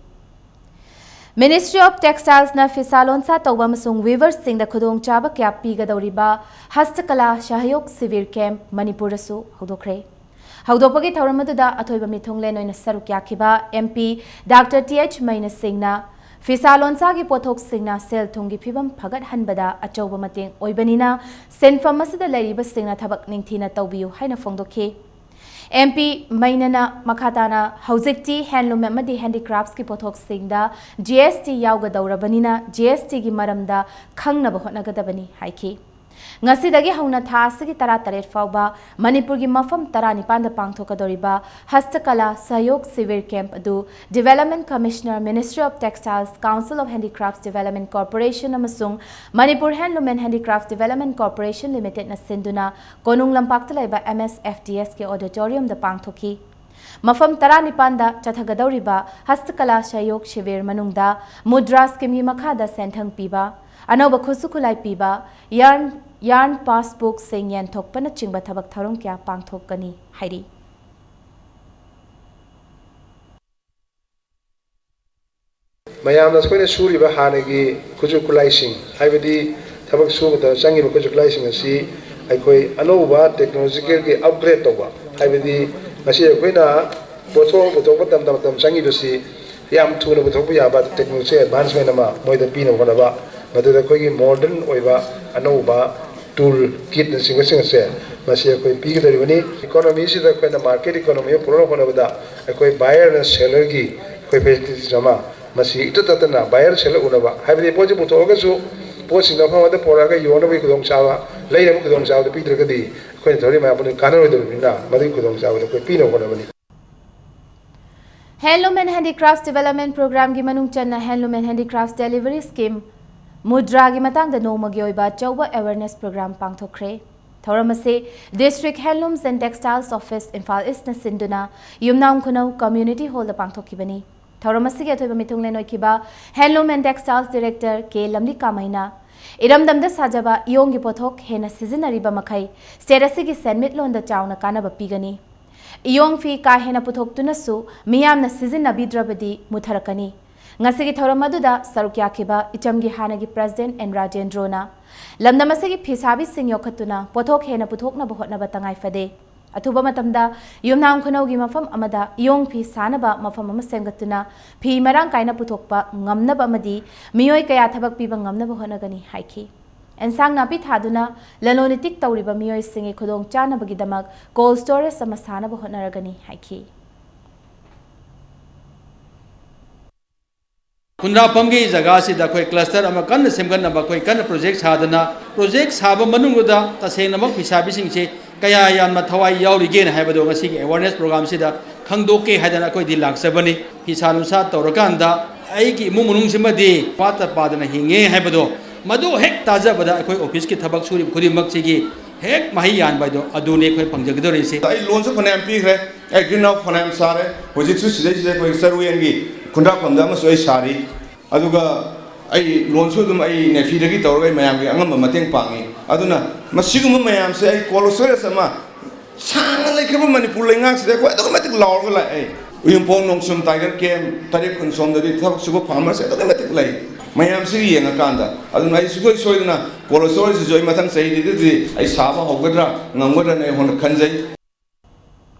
Ministry of Textiles ꯅ ꯐꯤꯁꯥ ꯂꯣꯟꯁꯥ ꯇꯧꯕ ꯑꯃꯁꯨꯡ weavers ꯁꯤꯡꯗ ꯈꯨꯗꯣꯡꯆꯥꯕ ꯀꯌꯥ ꯄꯤꯒꯗꯧꯔꯤꯕ ꯍꯁꯇꯀꯂꯥ ꯁꯍꯌꯣꯒ ꯁꯤꯕꯤꯔ ꯀꯦꯝꯞ ꯃꯅꯤꯄꯨꯔꯗꯁꯨ ꯍꯧꯗꯣꯛꯈ꯭ꯔꯦ꯫ ꯍꯧꯗꯣꯛꯄꯒꯤ ꯊꯧꯔꯝ ꯑꯗꯨꯗ ꯑꯊꯣꯏꯕ ꯃꯤꯊꯨꯡꯂꯦꯟ ꯑꯣꯏꯅ ꯁꯔꯨꯛ ꯌꯥꯈꯤꯕ M P doctor T H Meinya ꯁꯤꯡꯅ ꯐꯤꯁꯥ ꯂꯣꯟꯁꯥꯒꯤ ꯄꯣꯠꯊꯣꯛꯁꯤꯡꯅ ꯁꯦꯜ ꯊꯨꯝꯒꯤ ꯐꯤꯕꯝ ꯐꯒꯠꯍꯟꯕꯗ ꯑꯆꯧꯕ ꯃꯇꯦꯡ ꯑꯣꯏꯕꯅꯤꯅ ꯁꯤꯟꯐꯝ ꯑꯁꯤꯗ ꯂꯩꯔꯤꯕꯁꯤꯡꯅ ꯊꯕꯛ ꯅꯤꯡꯊꯤꯅ ꯇꯧꯕꯤꯌꯨ ꯍꯥꯏꯅ ꯐꯣꯡꯗꯣꯛꯈꯤ꯫ ꯑꯦꯝ ꯄꯤ ꯃꯩꯅꯅ ꯃꯈꯥ ꯇꯥꯅ ꯍꯧꯖꯤꯛꯇꯤ handloom ꯑꯃꯗꯤ handicrafts ꯀꯤ ꯄꯣꯠꯊꯣꯛꯁꯤꯡꯗ ꯖꯤ ꯑꯦꯁ ꯇꯤ ꯌꯥꯎꯒꯗꯧꯔꯕꯅꯤꯅ ꯖꯤ ꯑꯦꯁ ꯇꯤ ꯒꯤ ꯃꯔꯝꯗ ꯈꯪꯅꯕ ꯍꯣꯠꯅꯒꯗꯕꯅꯤ ꯍꯥꯏꯈꯤ꯫ ꯉꯁꯤꯗꯒꯤ ꯍꯧꯅ ꯊꯥ ꯑꯁꯤꯒꯤ ꯇꯔꯥꯇꯔꯦꯠ ꯐꯥꯎꯕ ꯃꯅꯤꯄꯨꯔꯒꯤ ꯃꯐꯝ ꯇꯔꯥꯅꯤꯄꯥꯟꯗ ꯄꯥꯡꯊꯣꯛꯀꯗꯧꯔꯤꯕ ꯍꯁꯇꯀꯂꯥ ꯁꯍꯌꯣꯒ ꯁꯤꯕꯤꯔ ꯀꯦꯝꯞ ꯑꯗꯨ Development Commissioner, Ministry of Textiles, Council of Handicrafts Development Corporation ꯑꯃꯁꯨꯡ Manipur Handloom and Handicrafts Development Corporation Limitedꯅ ꯁꯤꯟꯗꯨꯅ ꯀꯣꯅꯨꯡ ꯂꯝꯄꯥꯛꯇ ꯂꯩꯕ M S F D S ꯀꯤ auditoriumꯗ ꯄꯥꯡꯊꯣꯛꯈꯤ꯫ ꯃꯐꯝ ꯇꯔꯥꯅꯤꯄꯥꯟꯗ ꯆꯠꯊꯒꯗꯧꯔꯤꯕ ꯍꯁꯇꯀꯂꯥ ꯁꯍꯌꯣꯒ ꯁꯤꯕꯤꯔ ꯃꯅꯨꯡꯗ ꯃꯨꯗ꯭ꯔꯥ ꯁ꯭ꯀꯤꯝꯒꯤ ꯃꯈꯥꯗ ꯁꯦꯟꯊꯪ ꯄꯤꯕ, ꯑꯅꯧꯕ ꯈꯨꯠꯁꯨ ꯈꯨꯠꯂꯥꯏ ꯄꯤꯕ, yarn, yarn passbookꯁꯤꯡ ꯌꯦꯟꯊꯣꯛꯄꯅꯆꯤꯡꯕ ꯊꯕꯛ ꯊꯧꯔꯝ ꯀꯌꯥ ꯄꯥꯡꯊꯣꯛꯀꯅꯤ ꯍꯥꯏꯔꯤ꯫ ꯃꯌꯥꯝꯅ ꯑꯩꯈꯣꯏꯅ ꯁꯨꯔꯤꯕ ꯍꯥꯟꯅꯒꯤ ꯈꯨꯠꯁꯨ ꯈꯨꯠꯂꯥꯏꯁꯤꯡ, ꯍꯥꯏꯕꯗꯤ ꯊꯕꯛ ꯁꯨꯕꯗ ꯆꯪꯉꯤꯕ ꯈꯨꯠꯁꯨ ꯈꯨꯠꯂꯥꯏꯁꯤꯡ ꯑꯁꯤ ꯑꯩꯈꯣꯏ ꯑꯅꯧꯕ technologicalꯒꯤ upgrade ꯇꯧꯕ, ꯍꯥꯏꯕꯗꯤ ꯉꯁꯤ ꯑꯩꯈꯣꯏꯅ ꯄꯣꯠꯊꯣꯛ ꯄꯨꯊꯣꯛꯄ ꯃꯇꯝꯗ ꯃꯇꯝ ꯆꯪꯉꯤꯕꯁꯤ ꯌꯥꯝ ꯊꯨꯅ ꯄꯨꯊꯣꯛꯄ ꯌꯥꯕ technology advancement ꯑꯃ ꯃꯣꯏꯗ ꯄꯤꯅꯕ ꯍꯣꯠꯅꯕ, ꯃꯗꯨꯗ ꯑꯩꯈꯣꯏꯒꯤ modern ꯑꯣꯏꯕ ꯑꯅꯧꯕ tool kitꯅꯆꯤꯡꯕꯁꯤꯡ ꯑꯁꯦ ꯃꯁꯤ ꯑꯩꯈꯣꯏ ꯄꯤꯒꯗꯧꯔꯤꯕꯅꯤ꯫ Economyꯁꯤꯗ ꯑꯩꯈꯣꯏꯅ market economy ꯑꯃ ꯄꯨꯔꯛꯅꯕ ꯍꯣꯠꯅꯕꯗ ꯑꯩꯈꯣꯏ buyerꯅ sellerꯒꯤ ꯑꯩꯈꯣꯏ facilities ꯑꯃ ꯃꯁꯤ ꯏꯇꯠ ꯇꯠꯇꯅ buyer seller ꯎꯅꯕ, ꯍꯥꯏꯕꯗꯤ ꯄꯣꯠꯁꯤ ꯄꯨꯊꯣꯛꯑꯒꯁꯨ ꯄꯣꯠꯁꯤꯡꯗꯣ ꯃꯐꯝ ꯑꯃꯗ ꯄꯨꯔꯛꯑꯒ ꯌꯣꯟꯅꯕꯒꯤ ꯈꯨꯗꯣꯡꯆꯥꯕ, ꯂꯩꯅꯕꯒꯤ ꯈꯨꯗꯣꯡꯆꯥꯕꯗꯨ ꯄꯤꯗ꯭ꯔꯒꯗꯤ ꯑꯩꯈꯣꯏꯅ ꯇꯧꯔꯤ ꯃꯌꯥꯝ ꯄꯨꯝꯅꯃꯛ ꯀꯥꯟꯅꯔꯣꯏꯗꯧꯔꯤꯕꯅꯤꯅ ꯃꯗꯨꯒꯤ ꯈꯨꯗꯣꯡꯆꯥꯕꯗꯣ ꯑꯩꯈꯣꯏ ꯄꯤꯅꯕ ꯍꯣꯠꯅꯕꯅꯤ꯫ Handloom and Handicrafts Development Programꯒꯤ ꯃꯅꯨꯡ ꯆꯟꯅ Handloom and Handicrafts Delivery Scheme, ꯃꯨꯗ꯭ꯔꯥꯒꯤ ꯃꯇꯥꯡꯗ ꯅꯣꯡꯃꯒꯤ ꯑꯣꯏꯕ ꯑꯆꯧꯕ awareness program ꯄꯥꯡꯊꯣꯛꯈ꯭ꯔꯦ꯫ ꯊꯧꯔꯝ ꯑꯁꯤ District Handlooms and Textiles Office, Imphal Eastꯅ ꯁꯤꯟꯗꯨꯅ ꯌꯨꯝꯅꯥꯝ ꯈꯨꯅꯧ Community Hallꯗ ꯄꯥꯡꯊꯣꯛꯈꯤꯕꯅꯤ꯫ ꯊꯧꯔꯝ ꯑꯁꯤꯒꯤ ꯑꯊꯣꯏꯕ ꯃꯤꯊꯨꯡꯂꯦꯟ ꯑꯣꯏꯈꯤꯕ Handloom and Textiles Director K ꯂꯝꯂꯤꯀꯥꯃꯩꯅ ꯏꯔꯝꯗꯝꯗ ꯁꯥꯖꯕ ꯏꯌꯣꯡꯒꯤ ꯄꯣꯠꯊꯣꯛ ꯍꯦꯟꯅ ꯁꯤꯖꯤꯟꯅꯔꯤꯕ ꯃꯈꯩ state ꯑꯁꯤꯒꯤ ꯁꯦꯟꯃꯤꯠꯂꯣꯟꯗ ꯆꯥꯎꯅ ꯀꯥꯟꯅꯕ ꯄꯤꯒꯅꯤ꯫ ꯏꯌꯣꯡ ꯐꯤ ꯀꯥ ꯍꯦꯟꯅ ꯄꯨꯊꯣꯛꯇꯨꯅꯁꯨ ꯃꯤꯌꯥꯝꯅ ꯁꯤꯖꯤꯟꯅꯕꯤꯗ꯭ꯔꯕꯗꯤ ꯃꯨꯠꯊꯔꯛꯀꯅꯤ꯫ ꯉꯁꯤꯒꯤ ꯊꯧꯔꯝ ꯑꯗꯨꯗ ꯁꯔꯨꯛ ꯌꯥꯈꯤꯕ ꯏꯆꯝꯒꯤ ꯍꯥꯟꯅꯒꯤ President N ꯔꯥꯖꯦꯟꯗ꯭ꯔꯣꯅ ꯂꯝꯗꯝ ꯑꯁꯤꯒꯤ ꯐꯤꯁꯥꯕꯤꯁꯤꯡ ꯌꯣꯛꯈꯠꯇꯨꯅ ꯄꯣꯠꯊꯣꯛ ꯍꯦꯟꯅ ꯄꯨꯊꯣꯛꯅꯕ ꯍꯣꯠꯅꯕ ꯇꯉꯥꯏ ꯐꯗꯦ꯫ ꯑꯊꯨꯕ ꯃꯇꯝꯗ ꯌꯨꯝꯅꯥꯝ ꯈꯨꯅꯧꯒꯤ ꯃꯐꯝ ꯑꯃꯗ ꯏꯌꯣꯡ ꯐꯤ ꯁꯥꯅꯕ ꯃꯐꯝ ꯑꯃ ꯁꯦꯝꯒꯠꯇꯨꯅ ꯐꯤ ꯃꯔꯥꯡ ꯀꯥꯏꯅ ꯄꯨꯊꯣꯛꯄ ꯉꯝꯅꯕ ꯑꯃꯗꯤ ꯃꯤꯑꯣꯏ ꯀꯌꯥ ꯊꯕꯛ ꯄꯤꯕ ꯉꯝꯅꯕ ꯍꯣꯠꯅꯒꯅꯤ ꯍꯥꯏꯈꯤ꯫ ꯑꯦꯟꯁꯥꯡ ꯅꯥꯄꯤ ꯊꯥꯗꯨꯅ ꯂꯂꯣꯟ ꯏꯇꯤꯛ ꯇꯧꯔꯤꯕ ꯃꯤꯑꯣꯏꯁꯤꯡꯒꯤ ꯈꯨꯗꯣꯡ ꯆꯥꯅꯕꯒꯤꯗꯃꯛ cold storage ꯑꯃ ꯁꯥꯅꯕ ꯍꯣꯠꯅꯔꯒꯅꯤ ꯍꯥꯏꯈꯤ꯫ ꯈꯨꯟꯗ꯭ꯔꯥꯛꯄꯝꯒꯤ ꯖꯒꯥꯁꯤꯗ ꯑꯩꯈꯣꯏ ꯀ꯭ꯂꯁꯇꯔ ꯑꯃ ꯀꯟꯅ ꯁꯦꯝꯒꯠꯅꯕ ꯑꯩꯈꯣꯏ ꯀꯟꯅ ꯄ꯭ꯔꯣꯖꯦꯛ ꯁꯥꯗꯅ, ꯄ꯭ꯔꯣꯖꯦꯛ ꯁꯥꯕ ꯃꯅꯨꯡꯗꯨꯗ ꯇꯁꯦꯡꯅꯃꯛ ꯐꯤꯁꯥꯕꯤꯁꯤꯡꯁꯦ ꯀꯌꯥ ꯌꯥꯝꯅ ꯊꯋꯥꯏ ꯌꯥꯎꯔꯤꯒꯦꯅ ꯍꯥꯏꯕꯗꯣ ꯉꯁꯤꯒꯤ ꯑꯦꯋꯥꯔꯅꯦꯁ ꯄ꯭ꯔꯣꯒ꯭ꯔꯥꯝꯁꯤꯗ ꯈꯪꯗꯣꯛꯀꯦ ꯍꯥꯏꯗꯅ ꯑꯩꯈꯣꯏꯗꯤ ꯂꯥꯛꯆꯕꯅꯤ꯫ ꯐꯤꯁꯥ ꯅꯨꯡꯁꯥ ꯇꯧꯔꯀꯥꯟꯗ ꯑꯩꯒꯤ ꯏꯃꯨꯡ ꯃꯅꯨꯡꯁꯤꯃꯗꯤ ꯋꯥꯠꯇ ꯄꯥꯗꯅ ꯍꯤꯡꯉꯦ ꯍꯥꯏꯕꯗꯣ, ꯃꯗꯨ ꯍꯦꯛ ꯇꯥꯖꯕꯗ ꯑꯩꯈꯣꯏ ꯑꯣꯐꯤꯁꯀꯤ ꯊꯕꯛ ꯁꯨꯔꯤꯕ ꯈꯨꯗꯤꯡꯃꯛꯁꯤꯒꯤ ꯍꯦꯛ ꯃꯍꯩ ꯌꯥꯟꯕ ꯍꯥꯏꯗꯣ ꯑꯗꯨꯅꯤ ꯑꯩꯈꯣꯏ ꯐꯪꯖꯒꯗꯧꯔꯤꯁꯦ꯫ ꯑꯩ ꯂꯣꯟꯁꯨ ꯐꯅꯌꯥꯝ ꯄꯤꯈ꯭ꯔꯦ, ꯑꯩ ꯒ꯭ꯔꯤꯟ ꯍꯥꯎꯁ ꯐꯅꯌꯥꯝ ꯁꯥꯔꯦ꯫ ꯍꯧꯖꯤꯛꯁꯨ ꯁꯤꯗꯩꯁꯤꯗ ꯑꯩꯈꯣꯏ ꯆꯔꯨꯌꯦꯟꯒꯤ ꯈꯨꯟꯗ꯭ꯔꯥꯛꯄꯝꯗ ꯑꯃꯁꯨ ꯑꯩ ꯁꯥꯔꯤ꯫ ꯑꯗꯨꯒ ꯑꯩ ꯂꯣꯟꯁꯨ ꯑꯗꯨꯝ ꯑꯩ ꯅꯦꯐꯤꯗꯒꯤ ꯇꯧꯔꯒ ꯑꯩ ꯃꯌꯥꯝꯒꯤ ꯑꯉꯝꯕ ꯃꯇꯦꯡ ꯄꯥꯡꯉꯤ꯫ ꯑꯗꯨꯅ ꯃꯁꯤꯒꯨꯝꯕ ꯃꯌꯥꯝꯁꯦ ꯑꯩ ꯀꯣꯜ ꯁ꯭ꯇꯣꯔꯦꯖ ꯑꯃ ꯁꯥꯡꯅ ꯂꯩꯈ꯭ꯔꯕ ꯃꯅꯤꯄꯨꯔ ꯂꯩꯉꯥꯛꯁꯤꯗ ꯑꯩꯈꯣꯏ ꯑꯗꯨꯛꯀꯤ ꯃꯇꯤꯛ ꯂꯥꯎꯔꯒ ꯂꯥꯛꯑꯦ꯫ ꯎꯌꯨꯝꯄꯣꯡ ꯅꯣꯡꯁꯨꯝ ꯇꯥꯏꯒꯔ ꯀꯦꯝ ꯇꯔꯦꯠ ꯈꯨꯟ ꯁꯣꯝꯗꯗꯤ ꯊꯕꯛ ꯁꯨꯕ ꯐꯥꯔꯃꯔꯁꯦ ꯑꯗꯨꯛꯀꯤ ꯃꯇꯤꯛ ꯂꯩ꯫ ꯃꯌꯥꯝꯁꯤꯒꯤ ꯌꯦꯡꯉꯀꯥꯟꯗ ꯑꯗꯨꯅ ꯑꯩ ꯁꯨꯡꯁꯣꯏ ꯁꯣꯏꯗꯅ ꯀꯣꯜ ꯁ꯭ꯇꯣꯔꯦꯖꯁꯤꯁꯨ ꯑꯩ ꯃꯊꯪ ꯆꯍꯤꯗꯨꯗꯗꯤ ꯑꯩ ꯁꯥꯕ ꯍꯧꯒꯗ꯭ꯔꯥ ꯉꯝꯒꯗ꯭ꯔꯥꯅ ꯑꯩꯉꯣꯟꯗ ꯈꯟꯖꯩ꯫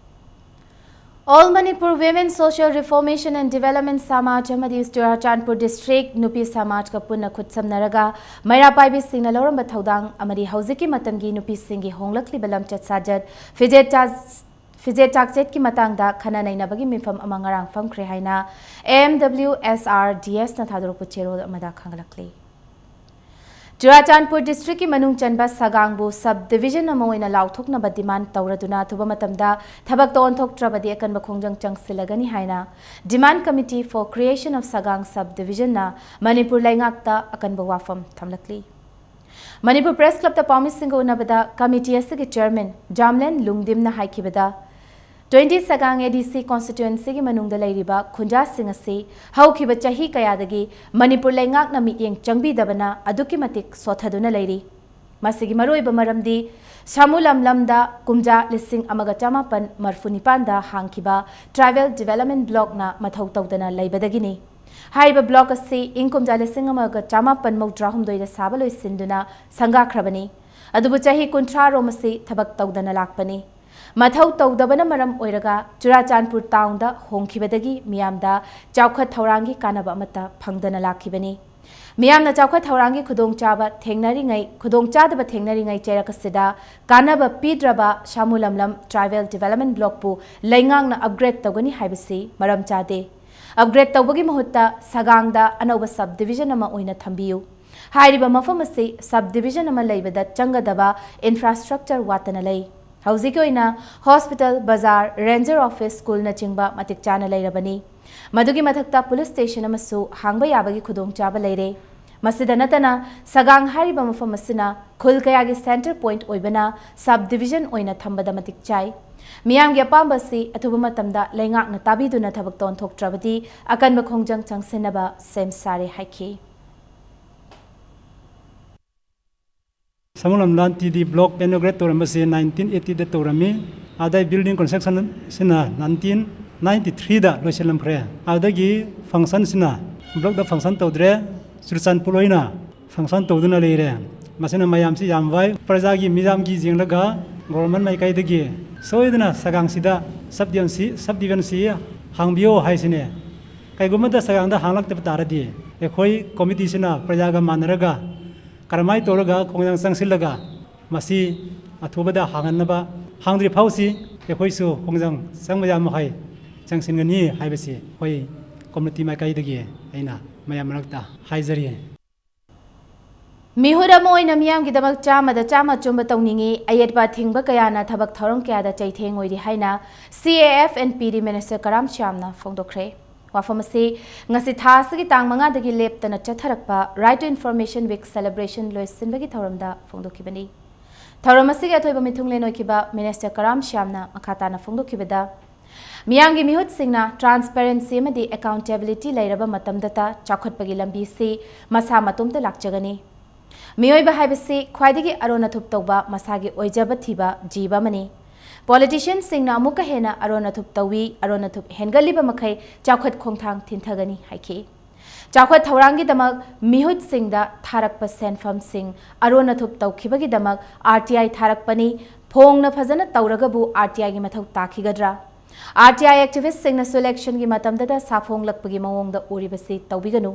All Manipur Women Social Reformation and Development Samaj ꯑꯃꯗꯤ ꯆꯨꯔꯥꯆꯥꯟꯄꯨꯔ ꯗꯤꯁꯇ꯭ꯔꯤꯛ ꯅꯨꯄꯤ ꯁꯃꯥꯖꯀ ꯄꯨꯟꯅ ꯈꯨꯠꯁꯝꯅꯔꯒ ꯃꯩꯔꯥ ꯄꯥꯏꯕꯤꯁꯤꯡꯅ ꯂꯧꯔꯝꯕ ꯊꯧꯗꯥꯡ ꯑꯃꯗꯤ ꯍꯧꯖꯤꯛꯀꯤ ꯃꯇꯝꯒꯤ ꯅꯨꯄꯤꯁꯤꯡꯒꯤ ꯍꯣꯡꯂꯛꯂꯤꯕ ꯂꯝꯆꯠ ꯁꯥꯖꯠ, ꯐꯤꯖꯦꯠ ꯆꯥ- ꯐꯤꯖꯦꯠ ꯆꯥꯛꯆꯦꯠꯀꯤ ꯃꯇꯥꯡꯗ ꯈꯟꯅ ꯅꯩꯅꯕꯒꯤ ꯃꯤꯐꯝ ꯑꯃ ꯉꯔꯥꯡ ꯐꯝꯈ꯭ꯔꯦ ꯍꯥꯏꯅ A M W S R D ꯑꯦꯁꯅ ꯊꯥꯗꯣꯔꯛꯄ ꯆꯦꯔꯣꯜ ꯑꯃꯗ ꯈꯪꯂꯛꯂꯤ꯫ ꯆꯨꯔꯥꯆꯥꯟꯄꯨꯔ ꯗꯤꯁꯇ꯭ꯔꯤꯛꯀꯤ ꯃꯅꯨꯡ ꯆꯟꯕ ꯁꯒꯥꯡꯕꯨ ꯁꯕ ꯗꯤꯚꯤꯖꯟ ꯑꯃ ꯑꯣꯏꯅ ꯂꯥꯎꯊꯣꯛꯅꯕ ꯗꯤꯃꯥꯟ ꯇꯧꯔꯗꯨꯅ ꯑꯊꯨꯕ ꯃꯇꯝꯗ ꯊꯕꯛꯇ ꯑꯣꯟꯊꯣꯛꯇ꯭ꯔꯕꯗꯤ ꯑꯀꯟꯕ ꯈꯣꯡꯖꯪ ꯆꯪꯁꯤꯜꯂꯒꯅꯤ ꯍꯥꯏꯅ Demand Committee for Creation of Sagang Sub Divisionꯅ Manipur ꯂꯩꯉꯥꯛꯇ ꯑꯀꯟꯕ ꯋꯥꯐꯝ ꯊꯝꯂꯛꯂꯤ꯫ ꯃꯅꯤꯄꯨꯔ ꯄ꯭ꯔꯦꯁ ꯀ꯭ꯂꯕꯇ ꯄꯥꯎꯃꯤꯁꯤꯡꯒ ꯎꯅꯕꯗ ꯀꯃꯤꯇꯤ ꯑꯁꯤꯒꯤ ꯆꯦꯌꯔꯃꯦꯟ ꯖꯥꯝꯂꯦꯟ ꯂꯨꯡꯗꯤꯝꯅ ꯍꯥꯏꯈꯤꯕꯗ, ꯇ꯭ꯋꯦꯟꯇꯤ ꯁꯒꯥꯡ ꯑꯦ ꯗꯤ ꯁꯤ ꯀꯣꯟꯁꯇꯤꯇ꯭ꯋꯦꯟꯁꯤꯒꯤ ꯃꯅꯨꯡꯗ ꯂꯩꯔꯤꯕ ꯈꯨꯟꯖꯥꯁꯤꯡ ꯑꯁꯤ ꯍꯧꯈꯤꯕ ꯆꯍꯤ ꯀꯌꯥꯗꯒꯤ ꯃꯅꯤꯄꯨꯔ ꯂꯩꯉꯥꯛꯅ ꯃꯤꯠꯌꯦꯡ ꯆꯪꯕꯤꯗꯕꯅ ꯑꯗꯨꯛꯀꯤ ꯃꯇꯤꯛ ꯁꯣꯠꯊꯗꯨꯅ ꯂꯩꯔꯤ꯫ ꯃꯁꯤꯒꯤ ꯃꯔꯨꯑꯣꯏꯕ ꯃꯔꯝꯗꯤ ꯁꯥꯃꯨ ꯂꯝꯂꯝꯗ ꯀꯨꯝꯖꯥ ꯂꯤꯁꯤꯡ ꯑꯃꯒ ꯆꯃꯥꯄꯟ ꯃꯔꯐꯨ ꯅꯤꯄꯥꯟꯗ ꯍꯥꯡꯈꯤꯕ ꯇ꯭ꯔꯥꯏꯕꯦꯜ ꯗꯤꯚꯦꯂꯞꯃꯦꯟ ꯕ꯭ꯂꯣꯛꯅ ꯃꯊꯧ ꯇꯧꯗꯅ ꯂꯩꯕꯗꯒꯤꯅꯤ꯫ ꯍꯥꯏꯔꯤꯕ ꯕ꯭ꯂꯣꯛ ꯑꯁꯤ ꯏꯪ ꯀꯨꯝꯖꯥ ꯂꯤꯁꯤꯡ ꯑꯃꯒ ꯆꯃꯥꯄꯟ ꯃꯧꯗ꯭ꯔꯥ ꯍꯨꯝꯗꯣꯏꯗ ꯁꯥꯕ ꯂꯣꯏꯁꯤꯟꯗꯨꯅ ꯁꯪꯒꯥꯈ꯭ꯔꯕꯅꯤ꯫ ꯑꯗꯨꯕꯨ ꯆꯍꯤ ꯀꯨꯟꯊ꯭ꯔꯥ ꯔꯣꯝ ꯑꯁꯤ ꯊꯕꯛ ꯇꯧꯗꯅ ꯂꯥꯛꯄꯅꯤ꯫ ꯃꯊꯧ ꯇꯧꯗꯕꯅ ꯃꯔꯝ ꯑꯣꯏꯔꯒ ꯆꯨꯔꯥꯆꯥꯟꯄꯨꯔ ꯇꯥꯎꯟꯗ ꯍꯣꯡꯈꯤꯕꯗꯒꯤ ꯃꯤꯌꯥꯝꯗ ꯆꯥꯎꯈꯠ ꯊꯧꯔꯥꯡꯒꯤ ꯀꯥꯟꯅꯕ ꯑꯃꯠꯇ ꯐꯪꯗꯅ ꯂꯥꯛꯈꯤꯕꯅꯤ꯫ ꯃꯤꯌꯥꯝꯅ ꯆꯥꯎꯈꯠ ꯊꯧꯔꯥꯡꯒꯤ ꯈꯨꯗꯣꯡꯆꯥꯕ ꯊꯦꯡꯅꯔꯤꯉꯩ, ꯈꯨꯗꯣꯡꯆꯥꯗꯕ ꯊꯦꯡꯅꯔꯤꯉꯩ ꯆꯩꯔꯛ ꯑꯁꯤꯗ ꯀꯥꯟꯅꯕ ꯄꯤꯗ꯭ꯔꯕ ꯁꯥꯃꯨ ꯂꯝꯂꯝ ꯇ꯭ꯔꯥꯏꯕꯦꯜ ꯗꯤꯚꯦꯂꯞꯃꯦꯟ ꯕ꯭ꯂꯣꯛꯄꯨ ꯂꯩꯉꯥꯛꯅ ꯑꯞꯒ꯭ꯔꯦꯗ ꯇꯧꯒꯅꯤ ꯍꯥꯏꯕꯁꯤ ꯃꯔꯝ ꯆꯥꯗꯦ꯫ ꯑꯞꯒ꯭ꯔꯦꯗ ꯇꯧꯕꯒꯤ ꯃꯍꯨꯠꯇ ꯁꯒꯥꯡꯗ ꯑꯅꯧꯕ ꯁꯕ ꯗꯤꯕꯤꯖꯟ ꯑꯃ ꯑꯣꯏꯅ ꯊꯝꯕꯤꯌꯨ꯫ ꯍꯥꯏꯔꯤꯕ ꯃꯐꯝ ꯑꯁꯤ ꯁꯕ ꯗꯤꯕꯤꯖꯟ ꯑꯃ ꯂꯩꯕꯗ ꯆꯪꯒꯗꯕ ꯏꯟꯐ꯭ꯔꯥꯁ꯭ꯇ꯭ꯔꯛꯆꯔ ꯋꯥꯠꯇꯅ ꯂꯩ꯫ ꯍꯧꯖꯤꯛꯀꯤ ꯑꯣꯏꯅ ꯍꯣꯁꯄꯤꯇꯥꯜ, ꯕꯖꯥꯔ, ꯔꯦꯟꯖꯔ ꯑꯣꯐꯤꯁ, ꯁ꯭ꯀꯨꯜꯅꯆꯤꯡꯕ ꯃꯇꯤꯛ ꯆꯥꯅ ꯂꯩꯔꯕꯅꯤ꯫ ꯃꯗꯨꯒꯤ ꯃꯊꯛꯇ ꯄꯨꯂꯤꯁ ꯁ꯭ꯇꯦꯁꯟ ꯑꯃꯁꯨ ꯍꯥꯡꯕ ꯌꯥꯕꯒꯤ ꯈꯨꯗꯣꯡꯆꯥꯕ ꯂꯩꯔꯦ꯫ ꯃꯁꯤꯗ ꯅꯠꯇꯅ ꯁꯒꯥꯡ ꯍꯥꯏꯔꯤꯕ ꯃꯐꯝ ꯑꯁꯤꯅ ꯈꯨꯜ ꯀꯌꯥꯒꯤ ꯁꯦꯟꯇꯔ ꯄꯣꯏꯟꯠ ꯑꯣꯏꯕꯅ ꯁꯕ ꯗꯤꯕꯤꯖꯟ ꯑꯣꯏꯅ ꯊꯝꯕꯗ ꯃꯇꯤꯛ ꯆꯥꯏ꯫ ꯃꯤꯌꯥꯝꯒꯤ ꯑꯄꯥꯝꯕ ꯑꯁꯤ ꯑꯊꯨꯕ ꯃꯇꯝꯗ ꯂꯩꯉꯥꯛꯅ ꯇꯥꯕꯤꯗꯨꯅ ꯊꯕꯛꯇ ꯑꯣꯟꯊꯣꯛꯇ꯭ꯔꯕꯗꯤ ꯑꯀꯟꯕ ꯈꯣꯡꯖꯪ ꯆꯪꯁꯤꯟꯅꯕ ꯁꯦꯝ ꯁꯥꯔꯦ ꯍꯥꯏꯈꯤ꯫ ꯁꯃꯨꯂꯝꯂꯥꯟ T D block inaugurate ꯇꯧꯔꯝꯕꯁꯤ nineteen ꯑꯩꯠꯇꯤꯗ ꯇꯧꯔꯝꯃꯤ꯫ ꯑꯗꯩ ꯕꯤꯜꯗꯤꯡ ꯀꯟꯁꯇ꯭ꯔꯛꯁꯟꯁꯤꯅ ꯅꯥꯏꯟꯇꯤꯟ ꯅꯥꯏꯟꯇꯤ ꯊ꯭ꯔꯤꯗ ꯂꯣꯏꯁꯤꯜꯂꯝꯈ꯭ꯔꯦ꯫ ꯑꯗꯒꯤ ꯐꯪꯁꯟꯁꯤꯅ ꯕ꯭ꯂꯣꯛꯇ ꯐꯪꯁꯟ ꯇꯧꯗ꯭ꯔꯦ, ꯆꯨꯔꯆꯥꯟꯄꯨꯔ ꯑꯣꯏꯅ ꯐꯪꯁꯟ ꯇꯧꯗꯨꯅ ꯂꯩꯔꯦ꯫ ꯃꯁꯤꯅ ꯃꯌꯥꯝꯁꯤ ꯌꯥꯝ ꯋꯥꯏ꯫ ꯄ꯭ꯔꯖꯥꯒꯤ ꯃꯤꯌꯥꯝꯒꯤ ꯌꯦꯡꯂꯒ ꯒꯣꯚꯔꯟꯃꯦꯟ ꯃꯥꯏꯀꯩꯗꯒꯤ ꯁꯣꯏꯗꯅ ꯁꯒꯥꯡꯁꯤꯗ ꯁꯕ ꯗꯤꯕꯤꯖꯟꯁꯤ, ꯁꯕ ꯗꯤꯕꯤꯖꯟꯁꯤ ꯍꯥꯡꯕꯤꯌꯣ ꯍꯥꯏꯁꯤꯅꯦ꯫ ꯀꯩꯒꯨꯝꯕꯗ ꯁꯒꯥꯡꯗ ꯍꯥꯡꯂꯛꯇꯕ ꯇꯥꯔꯗꯤ ꯑꯩꯈꯣꯏ ꯀꯣꯃꯤꯇꯤꯁꯤꯅ ꯄ꯭ꯔꯖꯥꯒ ꯃꯥꯟꯅꯔꯒ ꯀꯔꯝꯍꯥꯏꯅ ꯇꯧꯔꯒ ꯈꯣꯡꯖꯪ ꯆꯪꯁꯤꯜꯂꯒ ꯃꯁꯤ ꯑꯊꯨꯕꯗ ꯍꯥꯡꯍꯟꯅꯕ, ꯍꯥꯡꯗ꯭ꯔꯤ ꯐꯥꯎꯁꯤ ꯑꯩꯈꯣꯏꯁꯨ ꯈꯣꯡꯖꯪ ꯆꯪꯕ ꯌꯥꯕ ꯃꯈꯩ ꯆꯪꯁꯤꯟꯒꯅꯤ ꯍꯥꯏꯕꯁꯤ ꯑꯩꯈꯣꯏ ꯀꯝꯃꯨꯅꯤꯇꯤ ꯃꯥꯏꯀꯩꯗꯒꯤ ꯑꯩꯅ ꯃꯌꯥꯝ ꯃꯔꯛꯇ ꯍꯥꯏꯖꯔꯤ꯫ ꯃꯤꯍꯨꯠ ꯑꯃ ꯑꯣꯏꯅ ꯃꯤꯌꯥꯝꯒꯤꯗꯃꯛ ꯆꯥꯝꯃꯗ ꯆꯥꯝꯃ ꯑꯆꯨꯝꯕ ꯇꯧꯅꯤꯡꯏ꯫ ꯑꯌꯦꯠꯄ ꯑꯊꯤꯡꯕ ꯀꯌꯥꯅ ꯊꯕꯛ ꯊꯧꯔꯝ ꯀꯌꯥꯗ ꯆꯩꯊꯦꯡ ꯑꯣꯏꯔꯤ ꯍꯥꯏꯅ ꯁꯤ A F N P D minister ꯀꯔꯥꯝ ꯁ꯭ꯌꯥꯝꯅ ꯐꯣꯡꯗꯣꯛꯈ꯭ꯔꯦ꯫ ꯋꯥꯐꯝ ꯑꯁꯤ ꯉꯁꯤ ꯊꯥ ꯑꯁꯤꯒꯤ ꯇꯥꯡ ꯃꯉꯥꯗꯒꯤ ꯂꯦꯞꯇꯅ ꯆꯠꯊꯔꯛꯄ Right to Information Week celebration ꯂꯣꯏꯁꯤꯟꯕꯒꯤ ꯊꯧꯔꯝꯗ ꯐꯣꯡꯗꯣꯛꯈꯤꯕꯅꯤ꯫ ꯊꯧꯔꯝ ꯑꯁꯤꯒꯤ ꯑꯊꯣꯏꯕ ꯃꯤꯊꯨꯡꯂꯦꯟ ꯑꯣꯏꯈꯤꯕ ꯃꯤꯅꯤꯁꯇꯔ ꯀꯔꯥꯝ ꯁ꯭ꯌꯥꯝꯅ ꯃꯈꯥ ꯇꯥꯅ ꯐꯣꯡꯗꯣꯛꯈꯤꯕꯗ, ꯃꯤꯌꯥꯝꯒꯤ ꯃꯤꯍꯨꯠꯁꯤꯡꯅ ꯇ꯭ꯔꯥꯟꯁꯄꯦꯔꯦꯟꯁꯤ ꯑꯃꯗꯤ ꯑꯦꯀꯥꯎꯟꯇꯦꯕꯤꯂꯤꯇꯤ ꯂꯩꯔꯕ ꯃꯇꯝꯗꯇ ꯆꯥꯎꯈꯠꯄꯒꯤ ꯂꯝꯕꯤꯁꯤ ꯃꯁꯥ ꯃꯇꯣꯝꯇ ꯂꯥꯛꯆꯒꯅꯤ꯫ ꯃꯤꯑꯣꯏꯕ ꯍꯥꯏꯕꯁꯤ ꯈ꯭ꯋꯥꯏꯗꯒꯤ ꯑꯔꯣꯟ ꯑꯊꯨꯞ ꯇꯧꯕ ꯃꯁꯥꯒꯤ ꯑꯣꯏꯖꯕ ꯊꯤꯕ ꯖꯤꯕ ꯑꯃꯅꯤ꯫ ꯄꯣꯂꯤꯇꯤꯁꯤꯌꯟꯁꯤꯡꯅ ꯑꯃꯨꯛꯀ ꯍꯦꯟꯅ ꯑꯔꯣꯟ ꯑꯊꯨꯞ ꯇꯧꯏ, ꯑꯔꯣꯟ ꯑꯊꯨꯞ ꯍꯦꯟꯒꯠꯂꯤꯕ ꯃꯈꯩ ꯆꯥꯎꯈꯠ ꯈꯣꯡꯊꯥꯡ ꯊꯤꯟꯊꯒꯅꯤ ꯍꯥꯏꯈꯤ꯫ ꯆꯥꯎꯈꯠ ꯊꯧꯔꯥꯡꯒꯤꯗꯃꯛ ꯃꯤꯍꯨꯠꯁꯤꯡꯗ ꯊꯥꯔꯛꯄ ꯁꯦꯟꯐꯝꯁꯤꯡ ꯑꯔꯣꯟ ꯑꯊꯨꯞ ꯇꯧꯈꯤꯕꯒꯤꯗꯃꯛ ꯑꯥꯔ ꯇꯤ ꯑꯥꯏ ꯊꯥꯔꯛꯄꯅꯤ꯫ ꯐꯣꯡꯅ ꯐꯖꯅ ꯇꯧꯔꯒꯕꯨ ꯑꯥꯔ ꯇꯤ ꯑꯥꯏꯒꯤ ꯃꯊꯧ ꯇꯥꯈꯤꯒꯗ꯭ꯔꯥ? ꯑꯥꯔ ꯇꯤ ꯑꯥꯏ ꯑꯦꯛꯇꯤꯚꯤꯁ꯭ꯠꯁꯤꯡꯅꯁꯨ ꯏꯂꯦꯛꯁꯟꯒꯤ ꯃꯇꯝꯗꯇ ꯁꯥꯐꯣꯡꯂꯛꯄꯒꯤ ꯃꯑꯣꯡꯗ ꯎꯔꯤꯕꯁꯤ ꯇꯧꯕꯤꯒꯅꯨ꯫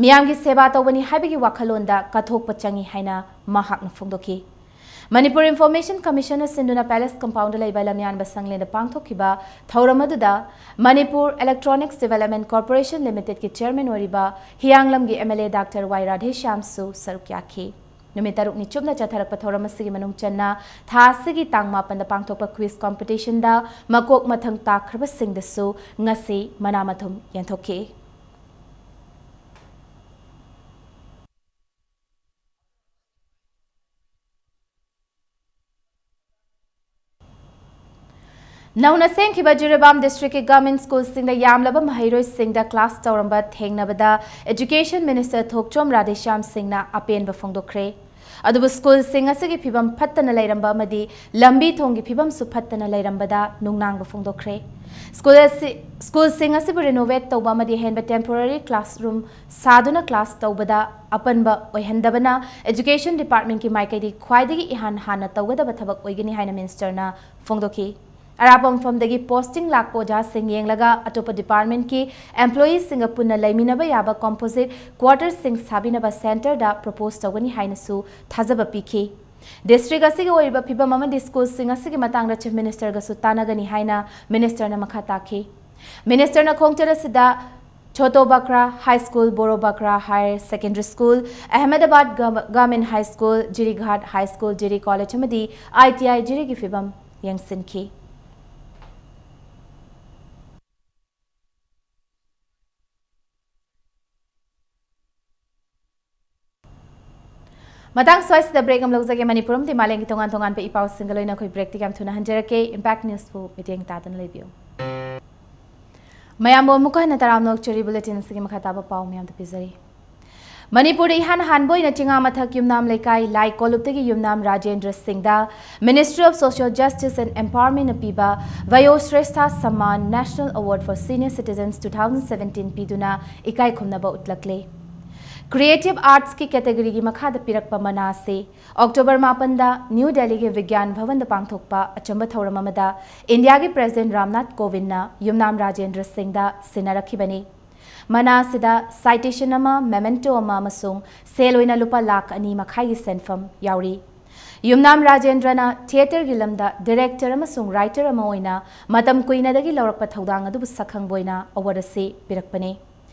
ꯃꯤꯌꯥꯝꯒꯤ ꯁꯦꯕꯥ ꯇꯧꯕꯅꯤ ꯍꯥꯏꯕꯒꯤ ꯋꯥꯈꯜꯂꯣꯟꯗ ꯀꯠꯊꯣꯛꯄ ꯆꯪꯏ ꯍꯥꯏꯅ ꯃꯍꯥꯛꯅ ꯐꯣꯡꯗꯣꯛꯈꯤ꯫ ꯃꯅꯤꯄꯨꯔ ꯏꯟꯐꯣꯔꯃꯦꯁꯟ ꯀꯃꯤꯁꯟꯅ ꯁꯤꯟꯗꯨꯅ ꯄꯦꯂꯦꯁ ꯀꯝꯄꯥꯎꯟꯗ ꯂꯩꯕ ꯂꯝꯌꯥꯟꯕ ꯁꯪꯂꯦꯟꯗ ꯄꯥꯡꯊꯣꯛꯈꯤꯕ ꯊꯧꯔꯝ ꯑꯗꯨꯗ ꯃꯅꯤꯄꯨꯔ ꯏꯂꯦꯛꯇ꯭ꯔꯣꯅꯤꯛꯁ ꯗꯤꯕꯦꯂꯞꯃꯦꯟ ꯀꯣꯔꯄꯣꯔꯦꯁꯟ ꯂꯤꯃꯤꯇꯦꯗꯀꯤ ꯆꯦꯌꯔꯃꯦꯟ ꯑꯣꯏꯔꯤꯕ ꯍꯤꯌꯥꯡꯂꯝꯒꯤ M L A doctor Y ꯔꯥꯙꯦꯁ꯭ꯌꯥꯝꯁꯨ ꯁꯔꯨꯛ ꯌꯥꯈꯤ꯫ ꯅꯨꯃꯤꯠ ꯇꯔꯨꯛꯅꯤ ꯆꯨꯞꯅ ꯆꯠꯊꯔꯛꯄ ꯊꯧꯔꯝ ꯑꯁꯤꯒꯤ ꯃꯅꯨꯡ ꯆꯟꯅ ꯊꯥ ꯑꯁꯤꯒꯤ ꯇꯥꯡ ꯃꯥꯄꯟꯗ ꯄꯥꯡꯊꯣꯛꯄ ꯀ꯭ꯋꯤꯖ ꯀꯣꯝꯄꯤꯇꯤꯁꯟꯗ ꯃꯀꯣꯛ ꯃꯊꯪ ꯇꯥꯈ꯭ꯔꯕꯁꯤꯡꯗꯁꯨ ꯉꯁꯤ ꯃꯅꯥ ꯃꯊꯨꯝ ꯌꯦꯟꯊꯣꯛꯈꯤ꯫ ꯅꯧꯅ ꯁꯦꯝꯈꯤꯕ ꯖꯤꯔꯤꯕꯥꯝ ꯗꯤꯁꯇ꯭ꯔꯤꯛꯀꯤ ꯒꯚꯔꯟꯃꯦꯟꯠ ꯁ꯭ꯀꯨꯜꯁꯤꯡꯗ ꯌꯥꯝꯂꯕ ꯃꯍꯩꯔꯣꯏꯁꯤꯡꯗ ꯀ꯭ꯂꯥꯁ ꯇꯧꯔꯝꯕ ꯊꯦꯡꯅꯕꯗ ꯑꯦꯖꯨꯀꯦꯁꯟ ꯃꯤꯅꯤꯁꯇꯔ ꯊꯣꯛꯆꯣꯝ ꯔꯥꯙꯦꯁ꯭ꯌꯥꯝ ꯁꯤꯡꯅ ꯑꯄꯦꯟꯕ ꯐꯣꯡꯗꯣꯛꯈ꯭ꯔꯦ꯫ ꯑꯗꯨꯕꯨ ꯁ꯭ꯀꯨꯜꯁꯤꯡ ꯑꯁꯤꯒꯤ ꯐꯤꯕꯝ ꯐꯠꯇꯅ ꯂꯩꯔꯝꯕ ꯑꯃꯗꯤ ꯂꯝꯕꯤ ꯊꯣꯡꯒꯤ ꯐꯤꯕꯝꯁꯨ ꯐꯠꯇꯅ ꯂꯩꯔꯝꯕꯗ ꯅꯨꯡꯅꯥꯡꯕ ꯐꯣꯡꯗꯣꯛꯈ꯭ꯔꯦ꯫ ꯁ꯭ꯀꯨꯜ ꯑꯁꯤ, ꯁ꯭ꯀꯨꯜꯁꯤꯡ ꯑꯁꯤꯕꯨ ꯔꯤꯅꯣꯚꯦꯠ ꯇꯧꯕ ꯑꯃꯗꯤ ꯑꯍꯦꯟꯕ ꯇꯦꯝꯄꯣꯔꯔꯤ ꯀ꯭ꯂꯥꯁꯔꯨꯝ ꯁꯥꯗꯨꯅ ꯀ꯭ꯂꯥꯁ ꯇꯧꯕꯗ ꯑꯄꯟꯕ ꯑꯣꯏꯍꯟꯗꯕꯅ ꯑꯦꯖꯨꯀꯦꯁꯟ ꯗꯤꯄꯥꯔꯠꯃꯦꯟꯠꯀꯤ ꯃꯥꯏꯀꯩꯗꯒꯤ ꯈ꯭ꯋꯥꯏꯗꯒꯤ ꯏꯍꯥꯟ ꯍꯥꯟꯅ ꯇꯧꯒꯗꯕ ꯊꯕꯛ ꯑꯣꯏꯒꯅꯤ ꯍꯥꯏꯅ ꯃꯤꯅꯤꯁꯇꯔꯅ ꯐꯣꯡꯗꯣꯛꯈꯤ꯫ ꯑꯔꯥꯞꯄ ꯃꯐꯝꯗꯒꯤ ꯄꯣꯁꯇꯤꯡ ꯂꯥꯛꯄ ꯑꯣꯖꯥꯁꯤꯡ ꯌꯦꯡꯂꯒ ꯑꯇꯣꯞꯄ ꯗꯤꯄꯥꯔꯠꯃꯦꯟꯠꯀꯤ ꯑꯦꯝꯄ꯭ꯂꯣꯌꯤꯁꯤꯡꯒ ꯄꯨꯟꯅ ꯂꯩꯃꯤꯟꯅꯕ ꯌꯥꯕ ꯀꯣꯝꯄꯣꯖꯤꯠ ꯀ꯭ꯋꯥꯔꯇꯔꯁꯤꯡ ꯁꯥꯕꯤꯅꯕ ꯁꯦꯟꯇꯔꯗ ꯄ꯭ꯔꯣꯄꯣꯖ ꯇꯧꯒꯅꯤ ꯍꯥꯏꯅꯁꯨ ꯊꯥꯖꯕ ꯄꯤꯈꯤ꯫ ꯗꯤꯁꯇ꯭ꯔꯤꯛ ꯑꯁꯤꯒꯤ ꯑꯣꯏꯔꯤꯕ ꯐꯤꯕꯝ ꯑꯃꯗꯤ ꯁ꯭ꯀꯨꯜꯁꯤꯡ ꯑꯁꯤꯒꯤ ꯃꯇꯥꯡꯗ ꯆꯤꯐ ꯃꯤꯅꯤꯁꯇꯔꯒꯁꯨ ꯇꯥꯟꯅꯒꯅꯤ ꯍꯥꯏꯅ ꯃꯤꯅꯤꯁꯇꯔꯅ ꯃꯈꯥ ꯇꯥꯈꯤ꯫ ꯃꯤꯅꯤꯁꯇꯔꯅ ꯈꯣꯡꯆꯠ ꯑꯁꯤꯗ ꯆꯣꯇꯣ ꯕꯀ꯭ꯔꯥ high school, Boro Bakra higher secondary school, Ahmedabad gov-, government high school, Jirighat high school, Jiri college ꯑꯃꯗꯤ ꯑꯥꯏ ꯇꯤ ꯑꯥꯏ ꯖꯤꯔꯤꯒꯤ ꯐꯤꯕꯝ ꯌꯦꯡꯁꯤꯟꯈꯤ꯫ ꯃꯇꯥꯡ ꯁ꯭ꯋꯥꯏꯁꯤꯗ ꯕ꯭ꯔꯦꯛ ꯑꯃ ꯂꯧꯖꯒꯦ꯫ ꯃꯅꯤꯄꯨꯔ ꯑꯃꯗꯤ ꯃꯥꯂꯦꯝꯒꯤ ꯇꯣꯉꯥꯟ ꯇꯣꯉꯥꯟꯕ ꯏ ꯄꯥꯎꯁꯤꯡꯒ ꯂꯣꯏꯅ ꯑꯩꯈꯣꯏ ꯕ꯭ꯔꯦꯛꯇꯒꯤ ꯌꯥꯝ ꯊꯨꯅ ꯍꯟꯖꯔꯛꯀꯦ꯫ ꯏꯝꯄꯦꯛ ꯅ꯭ꯌꯨꯁꯄꯨ ꯃꯤꯠꯌꯦꯡ ꯇꯥꯗꯨꯅ ꯂꯩꯕꯤꯌꯨ꯫ ꯃꯌꯥꯝꯕꯨ ꯑꯃꯨꯛꯀ ꯍꯟꯅ ꯇꯔꯥꯝꯅ ꯑꯣꯛꯆꯔꯤ꯫ ꯕꯨꯂꯦꯇꯤꯟ ꯑꯁꯤꯒꯤ ꯃꯈꯥ ꯇꯥꯕ ꯄꯥꯎ ꯃꯌꯥꯝꯗ ꯄꯤꯖꯔꯤ꯫ ꯃꯅꯤꯄꯨꯔꯗ ꯏꯍꯥꯟ ꯍꯥꯟꯕ ꯑꯣꯏꯅ ꯆꯤꯉꯥ ꯃꯊꯛ ꯌꯨꯝꯅꯥꯝ ꯂꯩꯀꯥꯏ ꯂꯥꯏ ꯀꯣꯂꯨꯞꯇꯒꯤ ꯌꯨꯝꯅꯥꯝ ꯔꯥꯖꯦꯟꯗ꯭ꯔ ꯁꯤꯡꯗ Ministry of Social Justice and Empowerment ꯅ ꯄꯤꯕ ꯚꯌꯣꯁ꯭ꯔꯦꯁꯊꯥ Samman National Award for Senior Citizens two thousand seventeen ꯄꯤꯗꯨꯅ ꯏꯀꯥꯏ ꯈꯨꯝꯅꯕ ꯎꯠꯂꯛꯂꯦ꯫ Creative Arts ꯀꯤ category ꯒꯤ ꯃꯈꯥꯗ ꯄꯤꯔꯛꯄ ꯃꯅꯥ ꯑꯁꯤ ꯑꯣꯛꯇꯣꯕꯔ ꯃꯥꯄꯟꯗ ꯅ꯭ꯌꯨ ꯗꯦꯜꯂꯤꯒꯤ ꯕꯤꯒ꯭ꯌꯥꯟ ꯚꯕꯟꯗ ꯄꯥꯡꯊꯣꯛꯄ ꯑꯆꯝꯕ ꯊꯧꯔꯝ ꯑꯃꯗ ꯏꯟꯗꯤꯌꯥꯒꯤ ꯄ꯭ꯔꯦꯁꯤꯗꯦꯟꯠ ꯔꯥꯝꯅꯥꯊ ꯀꯣꯕꯤꯟꯗꯅ ꯌꯨꯝꯅꯥꯝ ꯔꯥꯖꯦꯟꯗ꯭ꯔ ꯁꯤꯡꯗ ꯁꯤꯟꯅꯔꯛꯈꯤꯕꯅꯤ꯫ ꯃꯅꯥ ꯑꯁꯤꯗ citation ꯑꯃ, memento ꯑꯃ ꯑꯃꯁꯨꯡ ꯁꯦꯜ ꯑꯣꯏꯅ ꯂꯨꯄꯥ ꯂꯥꯈ ꯑꯅꯤ ꯃꯈꯥꯏꯒꯤ ꯁꯦꯟꯐꯝ ꯌꯥꯎꯔꯤ꯫ ꯌꯨꯝꯅꯥꯝ ꯔꯥꯖꯦꯟꯗ꯭ꯔꯅ ꯊꯤꯌꯦꯇꯔꯒꯤ ꯂꯝꯗ ꯗꯤꯔꯦꯛꯇꯔ ꯑꯃꯁꯨꯡ ꯔꯥꯏꯇꯔ ꯑꯃ ꯑꯣꯏꯅ ꯃꯇꯝ ꯀꯨꯏꯅꯗꯒꯤ ꯂꯧꯔꯛꯄ ꯊꯧꯗꯥꯡ ꯑꯗꯨꯕꯨ ꯁꯛꯈꯪꯕ ꯑꯣꯏꯅ ꯑꯦꯋꯥꯔꯗ ꯑꯁꯤ ꯄꯤꯔꯛꯄꯅꯤ꯫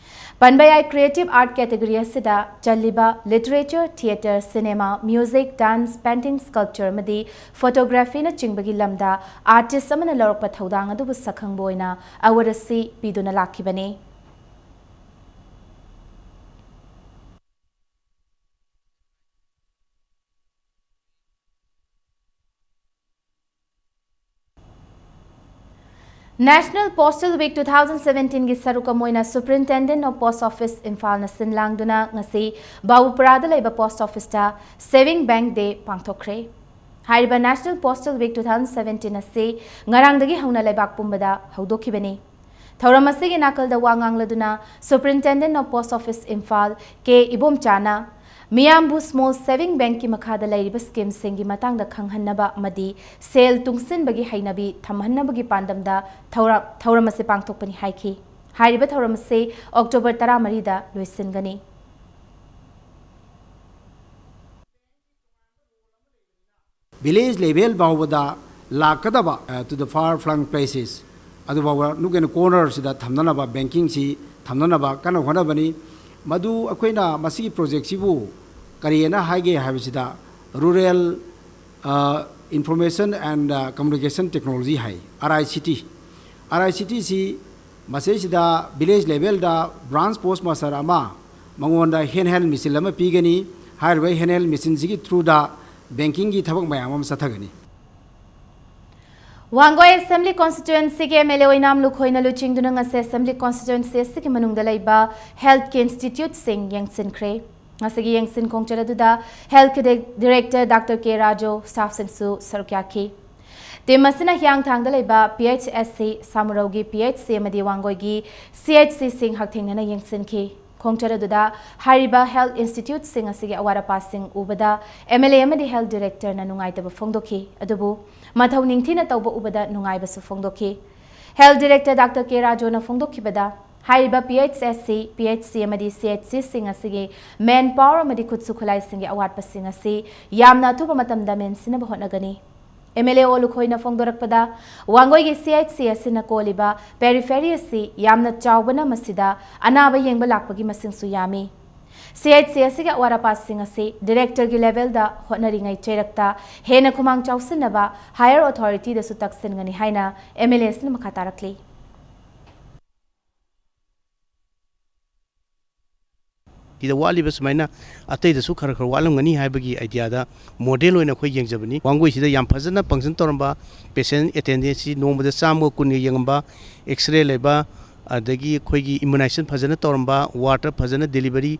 ꯄꯟꯕ ꯌꯥꯏ, ꯀ꯭ꯔꯤꯌꯦꯇꯤꯚ ꯑꯥꯔꯠ ꯀꯦꯇꯦꯒꯣꯔꯤ ꯑꯁꯤꯗ ꯆꯜꯂꯤꯕ literature, theatre, cinema, music, dance, painting, sculpture ꯑꯃꯗꯤ ꯐꯣꯇꯣꯒ꯭ꯔꯥꯐꯤꯅꯆꯤꯡꯕꯒꯤ ꯂꯝꯗ ꯑꯥꯔꯇꯤꯁ ꯑꯃꯅ ꯂꯧꯔꯛꯄ ꯊꯧꯗꯥꯡ ꯑꯗꯨꯕꯨ ꯁꯛꯈꯪꯕ ꯑꯣꯏꯅ ꯑꯦꯋꯥꯔꯗ ꯑꯁꯤ ꯄꯤꯗꯨꯅ ꯂꯥꯛꯈꯤꯕꯅꯤ꯫ National Postal Week two thousand seventeenꯒꯤ ꯁꯔꯨꯛ ꯑꯃ ꯑꯣꯏꯅ Superintendent of Post Office ꯏꯝꯐꯥꯜꯅ ꯁꯤꯟ ꯂꯥꯡꯗꯨꯅ ꯉꯁꯤ ꯕꯥꯕꯨꯄꯨꯔꯥꯗ ꯂꯩꯕ ꯄꯣꯁꯠ ꯑꯣꯐꯤꯁꯇ Saving Bank Day ꯄꯥꯡꯊꯣꯛꯈ꯭ꯔꯦ꯫ ꯍꯥꯏꯔꯤꯕ National Postal Week two thousand seventeen ꯑꯁꯤ ꯉꯔꯥꯡꯗꯒꯤ ꯍꯧꯅ ꯂꯩꯕꯥꯛ ꯄꯨꯝꯕꯗ ꯍꯧꯗꯣꯛꯈꯤꯕꯅꯤ꯫ ꯊꯧꯔꯝ ꯑꯁꯤꯒꯤ ꯅꯥꯀꯜꯗ ꯋꯥ ꯉꯥꯡꯂꯗꯨꯅ Superintendent of Post Office Imphal ꯀꯦ ꯏꯕꯣꯝꯆꯥꯅ ꯃꯤꯌꯥꯝꯕꯨ Small Saving Bankꯀꯤ ꯃꯈꯥꯗ ꯂꯩꯔꯤꯕ ꯁ꯭ꯀꯤꯝꯁꯤꯡꯒꯤ ꯃꯇꯥꯡꯗ ꯈꯪꯍꯟꯅꯕ ꯑꯃꯗꯤ ꯁꯦꯜ ꯇꯨꯡꯁꯤꯟꯕꯒꯤ ꯍꯩꯅꯕꯤ ꯊꯝꯍꯟꯅꯕꯒꯤ ꯄꯥꯟꯗꯝꯗ ꯊꯧꯔꯝ, ꯊꯧꯔꯝ ꯑꯁꯤ ꯄꯥꯡꯊꯣꯛꯄꯅꯤ ꯍꯥꯏꯈꯤ꯫ ꯍꯥꯏꯔꯤꯕ ꯊꯧꯔꯝ ꯑꯁꯤ ꯑꯣꯛꯇꯣꯕꯔ ꯇꯔꯥꯃꯔꯤꯗ ꯂꯣꯏꯁꯤꯟꯒꯅꯤ꯫ ꯚꯤꯂꯦꯖ ꯂꯦꯚꯦꯜ ꯐꯥꯎꯕꯗ ꯂꯥꯛꯀꯗꯕ, uh, to the far flung places, ꯑꯗꯨ ꯐꯥꯎꯕ nook and cornerꯁꯤꯗ ꯊꯝꯅꯅꯕ, ꯕꯦꯡꯀꯤꯡꯁꯤ ꯊꯝꯅꯅꯕ ꯀꯟꯅ ꯍꯣꯠꯅꯕꯅꯤ꯫ ꯃꯗꯨ ꯑꯩꯈꯣꯏꯅ ꯃꯁꯤꯒꯤ ꯄ꯭ꯔꯣꯖꯦꯛꯁꯤꯕꯨ ꯀꯔꯤꯅ ꯍꯥꯏꯒꯦ ꯍꯥꯏꯕꯁꯤꯗ, Rural, uh, Information and, uh, Communication Technology ꯍꯥꯏ, R I C T꯫ R I C Tꯁꯤ ꯃꯁꯤꯁꯤꯗ ꯚꯤꯂꯦꯖ ꯂꯦꯚꯦꯜꯗ ꯕ꯭ꯔꯥꯟꯁ ꯄꯣꯁ ꯃꯥꯁꯇꯔ ꯑꯃ, ꯃꯉꯣꯟꯗ ꯍꯦꯟ ꯍꯦꯜ ꯃꯦꯆꯤꯟ ꯑꯃ ꯄꯤꯒꯅꯤ꯫ ꯍꯥꯏꯔꯤꯕ ꯍꯦꯟ ꯍꯦꯜ ꯃꯦꯆꯤꯟꯁꯤꯒꯤ ꯊ꯭ꯔꯨꯗ ꯕꯦꯡꯀꯤꯡꯒꯤ ꯊꯕꯛ ꯃꯌꯥꯝ ꯑꯃ ꯆꯠꯊꯒꯅꯤ꯫ ꯋꯥꯡꯒꯣꯏ ꯑꯦꯁꯦꯝꯕ꯭ꯂꯤ ꯀꯣꯟꯁꯇꯤꯇ꯭ꯋꯦꯟꯁꯤꯒꯤ ꯑꯦꯝ ꯑꯦꯜ ꯑꯦ ꯑꯣꯏꯅꯥꯝ ꯂꯨꯈꯣꯏꯅ ꯂꯨꯆꯤꯡꯗꯨꯅ ꯉꯁꯤ ꯑꯦꯁꯦꯝꯕ꯭ꯂꯤ ꯀꯣꯟꯁꯇꯤꯇ꯭ꯋꯦꯟꯁꯤ ꯑꯁꯤꯒꯤ ꯃꯅꯨꯡꯗ ꯂꯩꯕ ꯍꯦꯜꯊꯀꯤ ꯏꯟꯁꯇꯤꯇ꯭ꯌꯨꯠꯁꯤꯡ ꯌꯦꯡꯁꯤꯟꯈ꯭ꯔꯦ꯫ ꯉꯁꯤꯒꯤ ꯌꯦꯡꯁꯤꯟ ꯈꯣꯡꯆꯠ ꯑꯗꯨꯗ ꯍꯦꯜꯊꯀꯤ ꯗꯤ-, ꯗꯤꯔꯦꯛꯇꯔ ꯗꯥꯛꯇꯔ ꯀꯦ ꯔꯥꯖꯨ, ꯁ꯭ꯇꯥꯐꯁꯤꯡꯁꯨ ꯁꯔꯨꯛ ꯌꯥꯈꯤ꯫ ꯇꯤꯝ ꯑꯁꯤꯅ ꯍꯤꯌꯥꯡꯊꯥꯡꯗ ꯂꯩꯕ P H S C, ꯁꯥꯃꯨꯔꯧꯒꯤ P H C ꯑꯃꯗꯤ ꯋꯥꯡꯒꯣꯏꯒꯤ ꯁꯤ ꯑꯩꯆ ꯁꯤꯁꯤꯡ ꯍꯛꯊꯦꯡꯅꯅ ꯌꯦꯡꯁꯤꯟꯈꯤ꯫ ꯈꯣꯡꯆꯠ ꯑꯗꯨꯗ ꯍꯥꯏꯔꯤꯕ ꯍꯦꯜꯊ ꯏꯟꯁꯇꯤꯇ꯭ꯌꯨꯠꯁꯤꯡ ꯑꯁꯤꯒꯤ ꯑꯋꯥꯠ ꯑꯄꯥꯁꯤꯡ ꯎꯕꯗ ꯑꯦꯝ ꯑꯦꯜ ꯑꯦ ꯑꯃꯗꯤ ꯍꯦꯜꯊ ꯗꯤꯔꯦꯛꯇꯔꯅ ꯅꯨꯡꯉꯥꯏꯇꯕ ꯐꯣꯡꯗꯣꯛꯈꯤ꯫ ꯑꯗꯨꯕꯨ ꯃꯊꯧ ꯅꯤꯡꯊꯤꯅ ꯇꯧꯕ ꯎꯕꯗ ꯅꯨꯡꯉꯥꯏꯕꯁꯨ ꯐꯣꯡꯗꯣꯛꯈꯤ꯫ ꯍꯦꯜꯊ ꯗꯤꯔꯦꯛꯇꯔ ꯗꯥꯛꯇꯔ ꯀꯦ ꯔꯥꯖꯨꯅ ꯐꯣꯡꯗꯣꯛꯈꯤꯕꯗ, ꯍꯥꯏꯔꯤꯕ P H S C, P H C ꯑꯃꯗꯤ ꯁꯤ ꯑꯩꯆ ꯁꯤꯁꯤꯡ ꯑꯁꯤꯒꯤ ꯃꯦꯟ ꯄꯥꯋꯔ ꯑꯃꯗꯤ ꯈꯨꯠꯁꯨ ꯈꯨꯠꯂꯥꯏꯁꯤꯡꯒꯤ ꯑꯋꯥꯠꯄꯁꯤꯡ ꯑꯁꯤ ꯌꯥꯝꯅ ꯑꯊꯨꯕ ꯃꯇꯝꯗ ꯃꯦꯟꯁꯤꯟꯅꯕ ꯍꯣꯠꯅꯒꯅꯤ꯫ ꯑꯦꯝ ꯑꯦꯜ ꯑꯦ ꯑꯣ ꯂꯨꯈꯣꯏꯅ ꯐꯣꯡꯗꯣꯔꯛꯄꯗ, ꯋꯥꯡꯒꯣꯏꯒꯤ ꯁꯤ ꯑꯩꯆ ꯁꯤ ꯑꯁꯤꯅ ꯀꯣꯜꯂꯤꯕ ꯄꯦꯔꯤꯐꯦꯔꯤ ꯑꯁꯤ ꯌꯥꯝꯅ ꯆꯥꯎꯕꯅ ꯃꯁꯤꯗ ꯑꯅꯥꯕ ꯌꯦꯡꯕ ꯂꯥꯛꯄꯒꯤ ꯃꯁꯤꯡꯁꯨ ꯌꯥꯝꯃꯤ꯫ ꯁꯤ ꯑꯩꯆ ꯁꯤ ꯑꯁꯤꯒꯤ ꯑꯋꯥꯠ ꯑꯄꯥꯁꯤꯡ ꯑꯁꯤ ꯗꯤꯔꯦꯛꯇꯔꯒꯤ ꯂꯦꯚꯦꯜꯗ ꯍꯣꯠꯅꯔꯤꯉꯩ ꯆꯩꯔꯛꯇ ꯍꯦꯟꯅ ꯈꯨꯃꯥꯡ ꯆꯥꯎꯁꯤꯟꯅꯕ ꯍꯥꯌꯔ ꯑꯣꯊꯣꯔꯤꯇꯤꯗꯁꯨ ꯇꯛꯁꯤꯟꯒꯅꯤ ꯍꯥꯏꯅ ꯑꯦꯝ ꯑꯦꯜ ꯑꯦ ꯑꯁꯤꯅ ꯃꯈꯥ ꯇꯥꯔꯛꯂꯤ꯫ ꯁꯤꯗ ꯋꯥꯠꯂꯤꯕ ꯁꯨꯃꯥꯏꯅ ꯑꯇꯩꯗꯁꯨ ꯈꯔ ꯈꯔ ꯋꯥꯠꯂꯝꯒꯅꯤ ꯍꯥꯏꯕꯒꯤ ꯑꯥꯏꯗꯤꯌꯥꯗ ꯃꯣꯗꯦꯜ ꯑꯣꯏꯅ ꯑꯩꯈꯣꯏ ꯌꯦꯡꯖꯕꯅꯤ꯫ ꯋꯥꯡꯒꯣꯏꯁꯤꯗ ꯌꯥꯝ ꯐꯖꯅ ꯐꯪꯁꯟ ꯇꯧꯔꯝꯕ, ꯄꯦꯁꯦꯟ ꯑꯦꯇꯦꯟꯗꯦꯟꯁꯁꯤ ꯅꯣꯡꯃꯗ ꯆꯥꯝꯃꯒ ꯀꯨꯟꯒ ꯌꯦꯡꯉꯝꯕ, ꯑꯦꯛꯁꯔꯦ ꯂꯩꯕ, ꯑꯗꯒꯤ ꯑꯩꯈꯣꯏꯒꯤ ꯏꯃ꯭ꯌꯨꯅꯥꯏꯖꯦꯁꯟ ꯐꯖꯅ ꯇꯧꯔꯝꯕ, ꯋꯥꯔꯗꯇ ꯐꯖꯅ ꯗꯦꯂꯤꯚꯔꯤ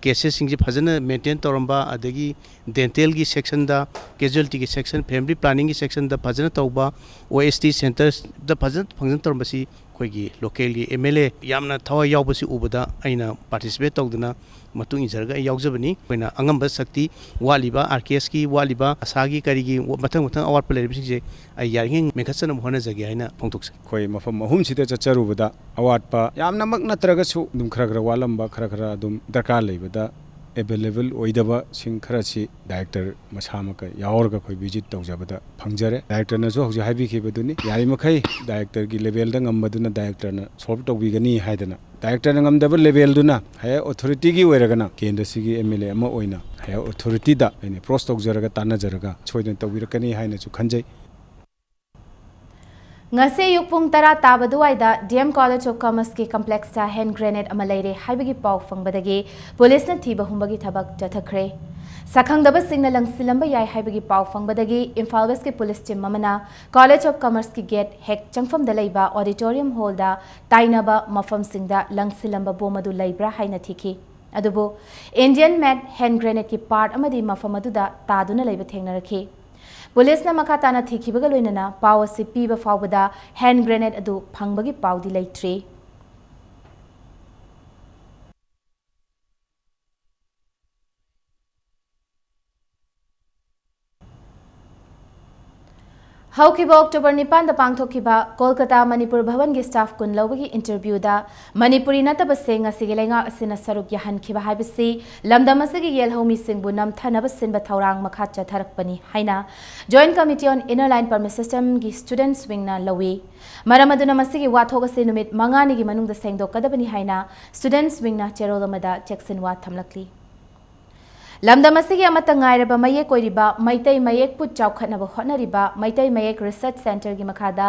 ꯀꯦꯁꯦꯁꯁꯤꯡꯁꯤ ꯐꯖꯅ ꯃꯦꯟꯇꯦꯟ ꯇꯧꯔꯝꯕ, ꯑꯗꯒꯤ ꯗꯦꯟꯇꯦꯜꯒꯤ ꯁꯦꯛꯁꯟꯗ, ꯀꯦꯖꯨꯋꯦꯜꯇꯤꯒꯤ ꯁꯦꯛꯁꯟ, ꯐꯦꯃꯤꯂꯤ ꯄ꯭ꯂꯥꯅꯤꯡꯒꯤ ꯁꯦꯛꯁꯟꯗ ꯐꯖꯅ ꯇꯧꯕ, ꯑꯣ ꯑꯦꯁ ꯇꯤ ꯁꯦꯟꯇꯔꯗ ꯐꯖꯅ ꯐꯪꯁꯟ ꯇꯧꯔꯝꯕꯁꯤ ꯑꯩꯈꯣꯏꯒꯤ ꯂꯣꯀꯦꯜꯒꯤ ꯑꯦꯝ ꯑꯦꯜ ꯑꯦ ꯌꯥꯝꯅ ꯊꯋꯥꯏ ꯌꯥꯎꯕꯁꯤ ꯎꯕꯗ ꯑꯩꯅ ꯄꯥꯔꯇꯤꯁꯤꯄꯦꯠ ꯇꯧꯗꯨꯅ ꯃꯇꯨꯡ ꯏꯟꯖꯔꯒ ꯑꯩ ꯌꯥꯎꯖꯕꯅꯤ꯫ ꯑꯩꯈꯣꯏꯅ ꯑꯉꯝꯕ ꯁꯛꯇꯤ ꯋꯥꯠꯂꯤꯕ, ꯑꯥꯔ ꯀꯦ ꯑꯦꯁꯀꯤ ꯋꯥꯠꯂꯤꯕ, ꯑꯁꯥꯒꯤ ꯀꯔꯤꯒꯤ ꯃꯊꯪ ꯃꯊꯪ ꯑꯋꯥꯠꯄ ꯂꯩꯔꯤꯕꯁꯤꯡꯁꯦ ꯑꯩ ꯌꯥꯔꯤꯉꯩ ꯃꯦꯟꯈꯠꯆꯅꯕ ꯍꯣꯠꯅꯖꯒꯦ ꯍꯥꯏꯅ ꯐꯣꯡꯗꯣꯛꯆꯩ꯫ ꯑꯩꯈꯣꯏ ꯃꯐꯝ ꯑꯍꯨꯝꯁꯤꯗ ꯆꯠꯆꯔꯨꯕꯗ ꯑꯋꯥꯠꯄ ꯌꯥꯝꯅꯃꯛ ꯅꯠꯇ꯭ꯔꯒꯁꯨ ꯑꯗꯨꯝ ꯈꯔ ꯈꯔ ꯋꯥꯠꯂꯝꯕ, ꯈꯔ ꯈꯔ ꯑꯗꯨꯝ ꯗꯔꯀꯥꯔ ꯂꯩꯕꯗ ꯑꯦꯚꯦꯂꯦꯕꯜ ꯑꯣꯏꯗꯕꯁꯤꯡ ꯈꯔꯁꯤ ꯗꯥꯏꯔꯦꯛꯇꯔ ꯃꯁꯥꯃꯛꯀ ꯌꯥꯎꯔꯒ ꯑꯩꯈꯣꯏ ꯚꯤꯖꯤꯠ ꯇꯧꯖꯕꯗ ꯐꯪꯖꯔꯦ꯫ ꯗꯥꯏꯔꯦꯛꯇꯔꯅꯁꯨ ꯍꯧꯖꯤꯛ ꯍꯥꯏꯕꯤꯈꯤꯕꯗꯨꯅꯤ, ꯌꯥꯔꯤꯃꯈꯩ ꯗꯥꯏꯔꯦꯛꯇꯔꯒꯤ ꯂꯦꯚꯦꯜꯗ ꯉꯝꯕꯗꯨꯅ ꯗꯥꯏꯔꯦꯛꯇꯔꯅ ꯁꯣꯜꯕ ꯇꯧꯕꯤꯒꯅꯤ ꯍꯥꯏꯗꯅ, ꯗꯥꯏꯔꯦꯛꯇꯔꯅ ꯉꯝꯗꯕ ꯂꯦꯚꯦꯜꯗꯨꯅ ꯍꯥꯌꯔ ꯑꯣꯊꯣꯔꯤꯇꯤꯒꯤ ꯑꯣꯏꯔꯒꯅ ꯀꯦꯟꯗ꯭ꯔꯁꯤꯒꯤ ꯑꯦꯝ ꯑꯦꯜ ꯑꯦ ꯑꯃ ꯑꯣꯏꯅ ꯍꯥꯌꯔ ꯑꯣꯊꯣꯔꯤꯇꯤꯗ ꯑꯩꯅ ꯑꯦꯄ꯭ꯔꯣꯁ ꯇꯧꯖꯔꯒ ꯇꯥꯟꯅꯖꯔꯒ ꯁꯣꯏꯗꯅ ꯇꯧꯕꯤꯔꯛꯀꯅꯤ ꯍꯥꯏꯅꯁꯨ ꯈꯟꯖꯩ꯫ ꯉꯁꯤ ꯑꯌꯨꯛ ꯄꯨꯡ ꯇꯔꯥ ꯇꯥꯕ ꯑꯗꯨꯋꯥꯏꯗ D M College of Commerceꯀꯤ complexꯇ hand grenade ꯑꯃ ꯂꯩꯔꯦ ꯍꯥꯏꯕꯒꯤ ꯄꯥꯎ ꯐꯪꯕꯗꯒꯤ ꯄꯨꯂꯤꯁꯅ ꯊꯤꯕ ꯍꯨꯝꯕꯒꯤ ꯊꯕꯛ ꯆꯠꯊꯈ꯭ꯔꯦ꯫ ꯁꯛꯈꯪꯗꯕꯁꯤꯡꯅ ꯂꯪꯁꯤꯜꯂꯝꯕ ꯌꯥꯏ ꯍꯥꯏꯕꯒꯤ ꯄꯥꯎ ꯐꯪꯕꯗꯒꯤ ꯏꯝꯐꯥꯜ Westꯀꯤ ꯄꯨꯂꯤꯁ team ꯑꯃꯅ College of Commerceꯀꯤ gate ꯍꯦꯛ ꯆꯪꯐꯝꯗ ꯂꯩꯕ auditorium hallꯗ ꯇꯥꯏꯅꯕ ꯃꯐꯝꯁꯤꯡꯗ ꯂꯪꯁꯤꯜꯂꯝꯕ ꯕꯣꯝ ꯑꯗꯨ ꯂꯩꯕ꯭ꯔꯥ ꯍꯥꯏꯅ ꯊꯤꯈꯤ꯫ ꯑꯗꯨꯕꯨ Indian made hand grenadeꯀꯤ part ꯑꯃꯗꯤ ꯃꯐꯝ ꯑꯗꯨꯗ ꯇꯥꯗꯨꯅ ꯂꯩꯕ ꯊꯦꯡꯅꯔꯛꯈꯤ꯫ ꯄꯨꯂꯤꯁꯅ ꯃꯈꯥ ꯇꯥꯅ ꯊꯤꯈꯤꯕꯒ ꯂꯣꯏꯅꯅ ꯄꯥꯎ ꯑꯁꯤ ꯄꯤꯕ ꯐꯥꯎꯕꯗ hand grenade ꯑꯗꯨ ꯐꯪꯕꯒꯤ ꯄꯥꯎꯗꯤ ꯂꯩꯇ꯭ꯔꯤ꯫ ꯍꯧꯈꯤꯕ ꯑꯣꯛꯇꯣꯕꯔ ꯅꯤꯄꯥꯟꯗ ꯄꯥꯡꯊꯣꯛꯈꯤꯕ ꯀꯣꯜꯀꯇꯥ ꯃꯅꯤꯄꯨꯔ ꯚꯕꯟꯒꯤ ꯁ꯭ꯇꯥꯐ ꯀꯨꯟ ꯂꯧꯕꯒꯤ ꯏꯟꯇꯔꯚ꯭ꯌꯨꯗ ꯃꯅꯤꯄꯨꯔꯤ ꯅꯠꯇꯕꯁꯤꯡ ꯉꯁꯤꯒꯤ ꯂꯩꯉꯥꯛ ꯑꯁꯤꯅ ꯁꯔꯨꯛ ꯌꯥꯍꯟꯈꯤꯕ ꯍꯥꯏꯕꯁꯤ ꯂꯝꯗꯝ ꯑꯁꯤꯒꯤ ꯌꯦꯜꯍꯧꯃꯤꯁꯤꯡꯕꯨ ꯅꯝꯊꯅꯕ ꯁꯤꯟꯕ ꯊꯧꯔꯥꯡ ꯃꯈꯥ ꯆꯠꯊꯔꯛꯄꯅꯤ ꯍꯥꯏꯅ Joint Committee on Inner Line Permassistemꯒꯤ ꯁ꯭ꯇꯨꯗꯦꯟꯠꯁ ꯋꯤꯡꯅ ꯂꯧꯏ꯫ ꯃꯔꯝ ꯑꯗꯨꯅ ꯃꯁꯤꯒꯤ ꯋꯥꯊꯣꯛ ꯑꯁꯤ ꯅꯨꯃꯤꯠ ꯃꯉꯥꯅꯤꯒꯤ ꯃꯅꯨꯡꯗ ꯁꯦꯡꯗꯣꯛꯀꯗꯕꯅꯤ ꯍꯥꯏꯅ ꯁ꯭ꯇꯨꯗꯦꯟꯠꯁ ꯋꯤꯡꯅ ꯆꯦꯔꯣꯜ ꯑꯃꯗ ꯆꯦꯛꯁꯤꯟꯋꯥ ꯊꯝꯂꯛꯂꯤ꯫ ꯂꯝꯗꯝ ꯑꯁꯤꯒꯤ ꯑꯃꯠꯇ ꯉꯥꯏꯔꯕ ꯃꯌꯦꯛ ꯑꯣꯏꯔꯤꯕ ꯃꯩꯇꯩ ꯃꯌꯦꯛꯄꯨ ꯆꯥꯎꯈꯠꯅꯕ ꯍꯣꯠꯅꯔꯤꯕ ꯃꯩꯇꯩ ꯃꯌꯦꯛ ꯔꯤꯁꯔꯆ ꯁꯦꯟꯇꯔꯒꯤ ꯃꯈꯥꯗ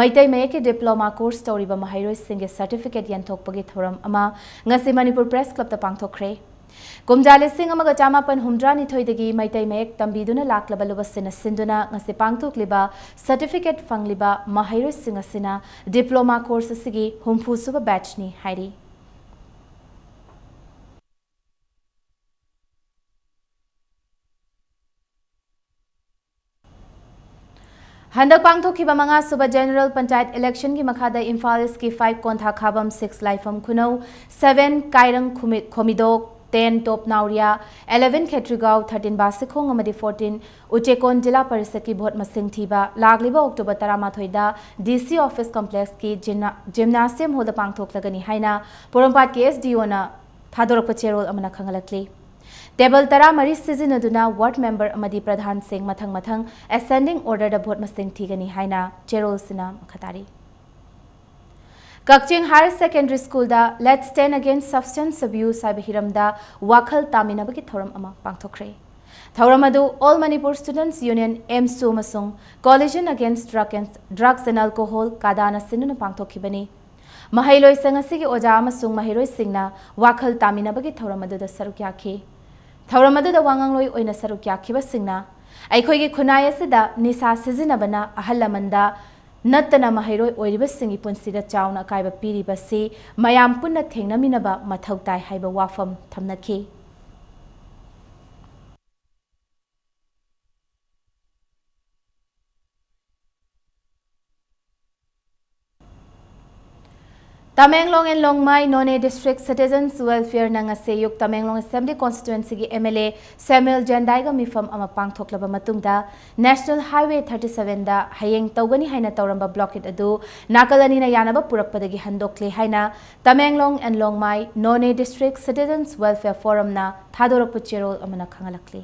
ꯃꯩꯇꯩ ꯃꯌꯦꯛꯀꯤ ꯗꯤꯄ꯭ꯂꯣꯃꯥ ꯀꯣꯔꯁ ꯇꯧꯔꯤꯕ ꯃꯍꯩꯔꯣꯏꯁꯤꯡꯒꯤ ꯁꯔꯇꯤꯐꯤꯀꯦꯠ ꯌꯦꯟꯊꯣꯛꯄꯒꯤ ꯊꯧꯔꯝ ꯑꯃ ꯉꯁꯤ ꯃꯅꯤꯄꯨꯔ ꯄ꯭ꯔꯦꯁ ꯀ꯭ꯂꯕꯇ ꯄꯥꯡꯊꯣꯛꯈ꯭ꯔꯦ꯫ ꯀꯨꯝꯖꯥ ꯂꯤꯁꯤꯡ ꯑꯃꯒ ꯆꯥꯃꯥꯄꯟ ꯍꯨꯝꯗ꯭ꯔꯥꯅꯤꯊꯣꯏꯗꯒꯤ ꯃꯩꯇꯩ ꯃꯌꯦꯛ ꯇꯝꯕꯤꯗꯨꯅ ꯂꯥꯛꯂꯕ ꯂꯨꯕꯁꯤꯅ ꯁꯤꯟꯗꯨꯅ ꯉꯁꯤ ꯄꯥꯡꯊꯣꯛꯂꯤꯕ ꯁꯔꯇꯤꯐꯤꯀꯦꯠ ꯐꯪꯂꯤꯕ ꯃꯍꯩꯔꯣꯏꯁꯤꯡ ꯑꯁꯤꯅ ꯗꯤꯄ꯭ꯂꯣꯃꯥ ꯀꯣꯔꯁ ꯑꯁꯤꯒꯤ ꯍꯨꯝꯐꯨ ꯁꯨꯕ ꯕꯦꯠꯆꯅꯤ ꯍꯥꯏꯔꯤ꯫ ꯍꯟꯗꯛ ꯄꯥꯡꯊꯣꯛꯈꯤꯕ ꯃꯉꯥꯁꯨꯕ ꯖꯦꯅꯔꯦꯜ ꯄꯟꯆꯥꯌꯠ ꯏꯂꯦꯛꯁꯟꯒꯤ ꯃꯈꯥꯗ ꯏꯝꯐꯥꯜ ꯏꯁꯀꯤ ꯐꯥꯏꯚ ꯀꯣꯟꯊꯥꯈꯥꯕꯝ, ꯁꯤꯛꯁ ꯂꯥꯏꯐꯝ ꯈꯨꯅꯧ, ꯁꯚꯦꯟ ꯀꯥꯏꯔꯪ ꯈꯨꯃꯤ-, ꯈꯣꯃꯤꯗꯣꯛ, ꯇꯦꯟ ꯇꯣꯞ ꯅꯥꯎꯔꯤꯌꯥ, ꯑꯦꯂꯦꯚꯦꯟ ꯈꯦꯇ꯭ꯔꯤꯒꯥꯎ, ꯊꯔꯇꯤꯟ ꯕꯥꯁꯤꯈꯣꯡ ꯑꯃꯗꯤ ꯐꯣꯔꯇꯤꯟ ꯎꯆꯦꯀꯣꯟ ꯖꯤꯂꯥ ꯄꯔꯤꯁꯠꯀꯤ ꯚꯣꯠ ꯃꯁꯤꯡ ꯊꯤꯕ ꯂꯥꯛꯂꯤꯕ ꯑꯣꯛꯇꯣꯕꯔ ꯇꯔꯥꯃꯥꯊꯣꯏꯗ ꯗꯤ ꯁꯤ ꯑꯣꯐꯤꯁ ꯀꯝꯄ꯭ꯂꯦꯛꯁꯀꯤ ꯖꯤꯝꯅꯥ-, ꯖꯤꯝꯅꯥꯁꯤꯌꯝ ꯍꯣꯜꯗ ꯄꯥꯡꯊꯣꯛꯂꯒꯅꯤ ꯍꯥꯏꯅ ꯄꯣꯔꯣꯝꯄꯥꯠꯀꯤ ꯑꯦꯁ ꯗꯤ ꯑꯣꯅ ꯊꯥꯗꯣꯔꯛꯄ ꯆꯦꯔꯣꯜ ꯑꯃꯅ ꯈꯪꯍꯜꯂꯛꯂꯤ꯫ ꯇꯦꯕꯜ ꯇꯔꯥꯃꯔꯤ ꯁꯤꯖꯤꯟꯅꯗꯨꯅ ꯋꯥꯔꯗ ꯃꯦꯝꯕꯔ ꯑꯃꯗꯤ ꯄ꯭ꯔꯙꯥꯟꯁꯤꯡ ꯃꯊꯪ ꯃꯊꯪ ꯑꯦꯁꯦꯟꯗꯤꯡ ꯑꯣꯔꯗꯔꯗ ꯚꯣꯠ ꯃꯁꯤꯡ ꯊꯤꯒꯅꯤ ꯍꯥꯏꯅ ꯆꯦꯔꯣꯜꯁꯤꯅ ꯃꯈꯥ ꯇꯥꯔꯤ꯫ ꯀꯛꯆꯤꯡ ꯍꯥꯌꯔ ꯁꯦꯀꯦꯟꯗꯔꯤ ꯁ꯭ꯀꯨꯜꯗ Let's Stand Against Substance Abuse ꯍꯥꯏꯕ ꯍꯤꯔꯝꯗ ꯋꯥꯈꯜ ꯇꯥꯃꯤꯟꯅꯕꯒꯤ ꯊꯧꯔꯝ ꯑꯃ ꯄꯥꯡꯊꯣꯛꯈ꯭ꯔꯦ꯫ ꯊꯧꯔꯝ ꯑꯗꯨ All Manipur Students Union, ꯑꯦꯝꯁꯨ, ꯑꯃꯁꯨꯡ Coalition Against Drug and, Drugs and Alcohol, ꯀꯥꯗꯥꯅ ꯁꯤꯟꯗꯨꯅ ꯄꯥꯡꯊꯣꯛꯈꯤꯕꯅꯤ꯫ ꯃꯍꯩ ꯂꯣꯏꯁꯪ ꯑꯁꯤꯒꯤ ꯑꯣꯖꯥ ꯑꯃꯁꯨꯡ ꯃꯍꯩꯔꯣꯏꯁꯤꯡꯅ ꯋꯥꯈꯜ ꯇꯥꯃꯤꯟꯅꯕꯒꯤ ꯊꯧꯔꯝ ꯑꯗꯨꯗ ꯁꯔꯨꯛ ꯌꯥꯈꯤ꯫ ꯊꯧꯔꯝ ꯑꯗꯨꯗ ꯋꯥꯉꯥꯡꯂꯣꯏ ꯑꯣꯏꯅ ꯁꯔꯨꯛ ꯌꯥꯈꯤꯕꯁꯤꯡꯅ ꯑꯩꯈꯣꯏꯒꯤ ꯈꯨꯟꯅꯥꯏ ꯑꯁꯤꯗ ꯅꯤꯁꯥ ꯁꯤꯖꯤꯟꯅꯕꯅ ꯑꯍꯜ ꯂꯃꯟꯗ ꯅꯠꯇꯅ ꯃꯍꯩꯔꯣꯏ ꯑꯣꯏꯔꯤꯕꯁꯤꯡꯒꯤ ꯄꯨꯟꯁꯤꯗ ꯆꯥꯎꯅ ꯑꯀꯥꯏꯕ ꯄꯤꯔꯤꯕꯁꯤ ꯃꯌꯥꯝ ꯄꯨꯟꯅ ꯊꯦꯡꯅꯃꯤꯟꯅꯕ ꯃꯊꯧ ꯇꯥꯏ ꯍꯥꯏꯕ ꯋꯥꯐꯝ ꯊꯝꯅꯈꯤ꯫ Tamenglong and Longmai Noney District Citizens Welfare-ꯅ ꯉꯁꯤ ꯑꯌꯨꯛ Tamenglong Assembly Constituency-ꯒꯤ M L A ꯁꯦꯃꯨꯑꯦꯜ ꯖꯦꯟꯗꯥꯏꯒ ꯃꯤꯐꯝ ꯑꯃ ꯄꯥꯡꯊꯣꯛꯂꯕ ꯃꯇꯨꯡꯗ National Highway thirty-seven-ꯗ ꯍꯌꯦꯡ ꯇꯧꯒꯅꯤ ꯍꯥꯏꯅ ꯇꯧꯔꯝꯕ blockade ꯑꯗꯨ ꯅꯥꯀꯜ ꯑꯅꯤꯅ ꯌꯥꯅꯕ ꯄꯨꯔꯛꯄꯗꯒꯤ ꯍꯟꯗꯣꯛꯂꯦ ꯍꯥꯏꯅ Tamenglong and Longmai Noney District Citizens Welfare Forum-ꯅ ꯊꯥꯗꯣꯔꯛꯄ ꯆꯦꯔꯣꯜ ꯑꯃꯅ ꯈꯪꯍꯜꯂꯛꯂꯤ꯫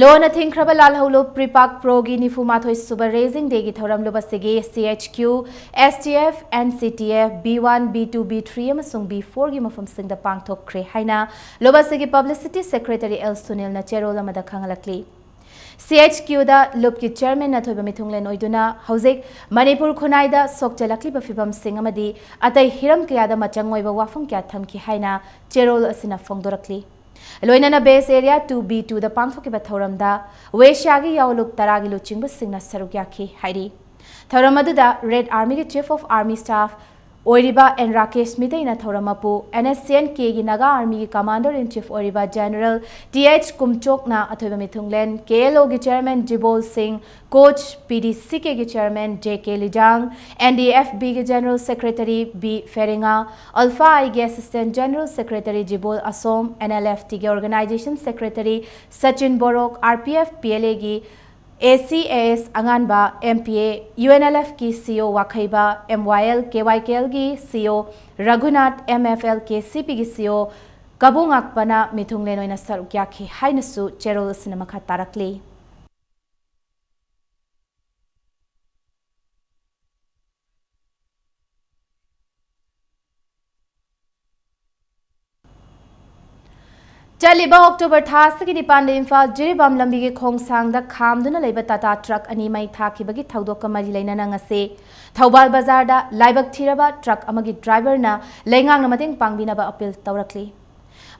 ꯂꯣꯟꯅ ꯊꯤꯡꯈ꯭ꯔꯕ ꯂꯥꯜꯍꯧꯂꯨꯞ ꯄ꯭ꯔꯤꯄꯥꯛ ꯄ꯭ꯔꯣꯒꯤ ꯅꯤꯐꯨ ꯃꯥꯊꯣꯏ ꯁꯨꯕ Raising Day-ꯒꯤ ꯊꯧꯔꯝ ꯂꯨꯕꯁꯤꯒꯤ C H Q, S T F, N C T F, B one, B two, B three ꯑꯃꯁꯨꯡ B four-ꯒꯤ ꯃꯐꯝꯁꯤꯡꯗ ꯄꯥꯡꯊꯣꯛꯈ꯭ꯔꯦ ꯍꯥꯏꯅ ꯂꯨꯕꯁꯤꯒꯤ Publicity Secretary L ꯁꯨꯅꯤꯜꯅ ꯆꯦꯔꯣꯜ ꯑꯃꯗ ꯈꯪꯍꯜꯂꯛꯂꯤ꯫ C H Q-ꯗ ꯂꯨꯞꯀꯤ chairman-ꯅ ꯊꯣꯏꯕ ꯃꯤꯊꯨꯡꯂꯦꯟ ꯑꯣꯏꯗꯨꯅ ꯍꯧꯖꯤꯛ ꯃꯅꯤꯄꯨꯔ ꯈꯨꯟꯅꯥꯏꯗ ꯁꯣꯛꯆꯜꯂꯛꯂꯤꯕ ꯐꯤꯕꯝꯁꯤꯡ ꯑꯃꯗꯤ ꯑꯇꯩ ꯍꯤꯔꯝ ꯀꯌꯥꯗ ꯃꯆꯪ ꯑꯣꯏꯕ ꯋꯥꯐꯝ ꯀꯌꯥ ꯊꯝꯈꯤ ꯍꯥꯏꯅ ꯆꯦꯔꯣꯜ ꯑꯁꯤꯅ ꯐꯣꯡꯗꯣꯔꯛꯂꯤ꯫ ꯂꯣꯏꯅꯅ Base Area two B two-ꯗ ꯄꯥꯡꯊꯣꯛꯈꯤꯕ ꯊꯧꯔꯝꯗ ꯋꯦꯁꯤꯌꯥꯒꯤ ꯌꯥꯑꯣꯂꯨꯞ ꯇꯔꯥꯒꯤ ꯂꯨꯆꯤꯡꯕꯁꯤꯡꯅ ꯁꯔꯨꯛ ꯌꯥꯈꯤ ꯍꯥꯏꯔꯤ꯫ ꯊꯧꯔꯝ ꯑꯗꯨꯗ Red Army-ꯒꯤ Chief of Army Staff ꯑꯣꯏꯔꯤꯕ N ꯔꯥꯀꯦꯁ ꯃꯤꯇꯩꯅ ꯊꯧꯔꯝ ꯃꯄꯨ, N S C N K-ꯒꯤ Naga Army-ꯒꯤ Commander in Chief ꯑꯣꯏꯔꯤꯕ General T H ꯀꯨꯝꯆꯣꯛꯅ ꯑꯊꯣꯏꯕ ꯃꯤꯊꯨꯡꯂꯦꯟ, K L O-ꯒꯤ Chairman ꯖꯤꯕꯣꯜ ꯁꯤꯡ, Coach P D C K-ꯒꯤ Chairman J K ꯂꯤꯖꯥꯡ, N D F B-ꯒꯤ General Secretary B ꯐꯦꯔꯤꯉꯥ, ULFA-I-ꯒꯤ Assistant General Secretary ꯖꯤꯕꯣꯜ ꯑꯁꯣꯝ, N L F T-ꯒꯤ Organization Secretary Sachin ꯕꯣꯔꯣꯛ, R P F P L A-ꯒꯤ A C A S ꯑꯉꯥꯟꯕ, M P A, U N L F-ꯀꯤ C O ꯋꯥꯈꯩꯕ, M Y L, K Y K L-ꯒꯤ C O Raghunath, M F L, K C P-ꯒꯤ C O Kabui ꯉꯥꯛꯄꯅ ꯃꯤꯊꯨꯡꯂꯦꯟ ꯑꯣꯏꯅ ꯁꯔꯨꯛ ꯌꯥꯈꯤ ꯍꯥꯏꯅꯁꯨ ꯆꯦꯔꯣꯜ ꯑꯁꯤꯅ ꯃꯈꯥ ꯇꯥꯔꯛꯂꯤ꯫ ꯆꯠꯂꯤꯕ October ꯊꯥ ꯑꯁꯤꯒꯤ ꯅꯤꯄꯥꯟꯗ ꯏꯝꯐꯥꯜ ꯖꯤꯔꯤꯕꯥꯝ ꯂꯝꯕꯤꯒꯤ ꯈꯣꯡꯁꯥꯡꯗ ꯈꯥꯝꯗꯨꯅ ꯂꯩꯕ Tata truck ꯑꯅꯤ ꯃꯩ ꯊꯥꯈꯤꯕꯒꯤ ꯊꯧꯗꯣꯛꯀ ꯃꯔꯤ ꯂꯩꯅꯅ ꯉꯁꯤ ꯊꯧꯕꯥꯜ ꯕꯖꯥꯔꯗ ꯂꯥꯏꯕꯛ ꯊꯤꯔꯕ truck ꯑꯃꯒꯤ driver-ꯅ ꯂꯩꯉꯥꯛꯅ ꯃꯇꯦꯡ ꯄꯥꯡꯕꯤꯅꯕ appeal ꯇꯧꯔꯛꯂꯤ꯫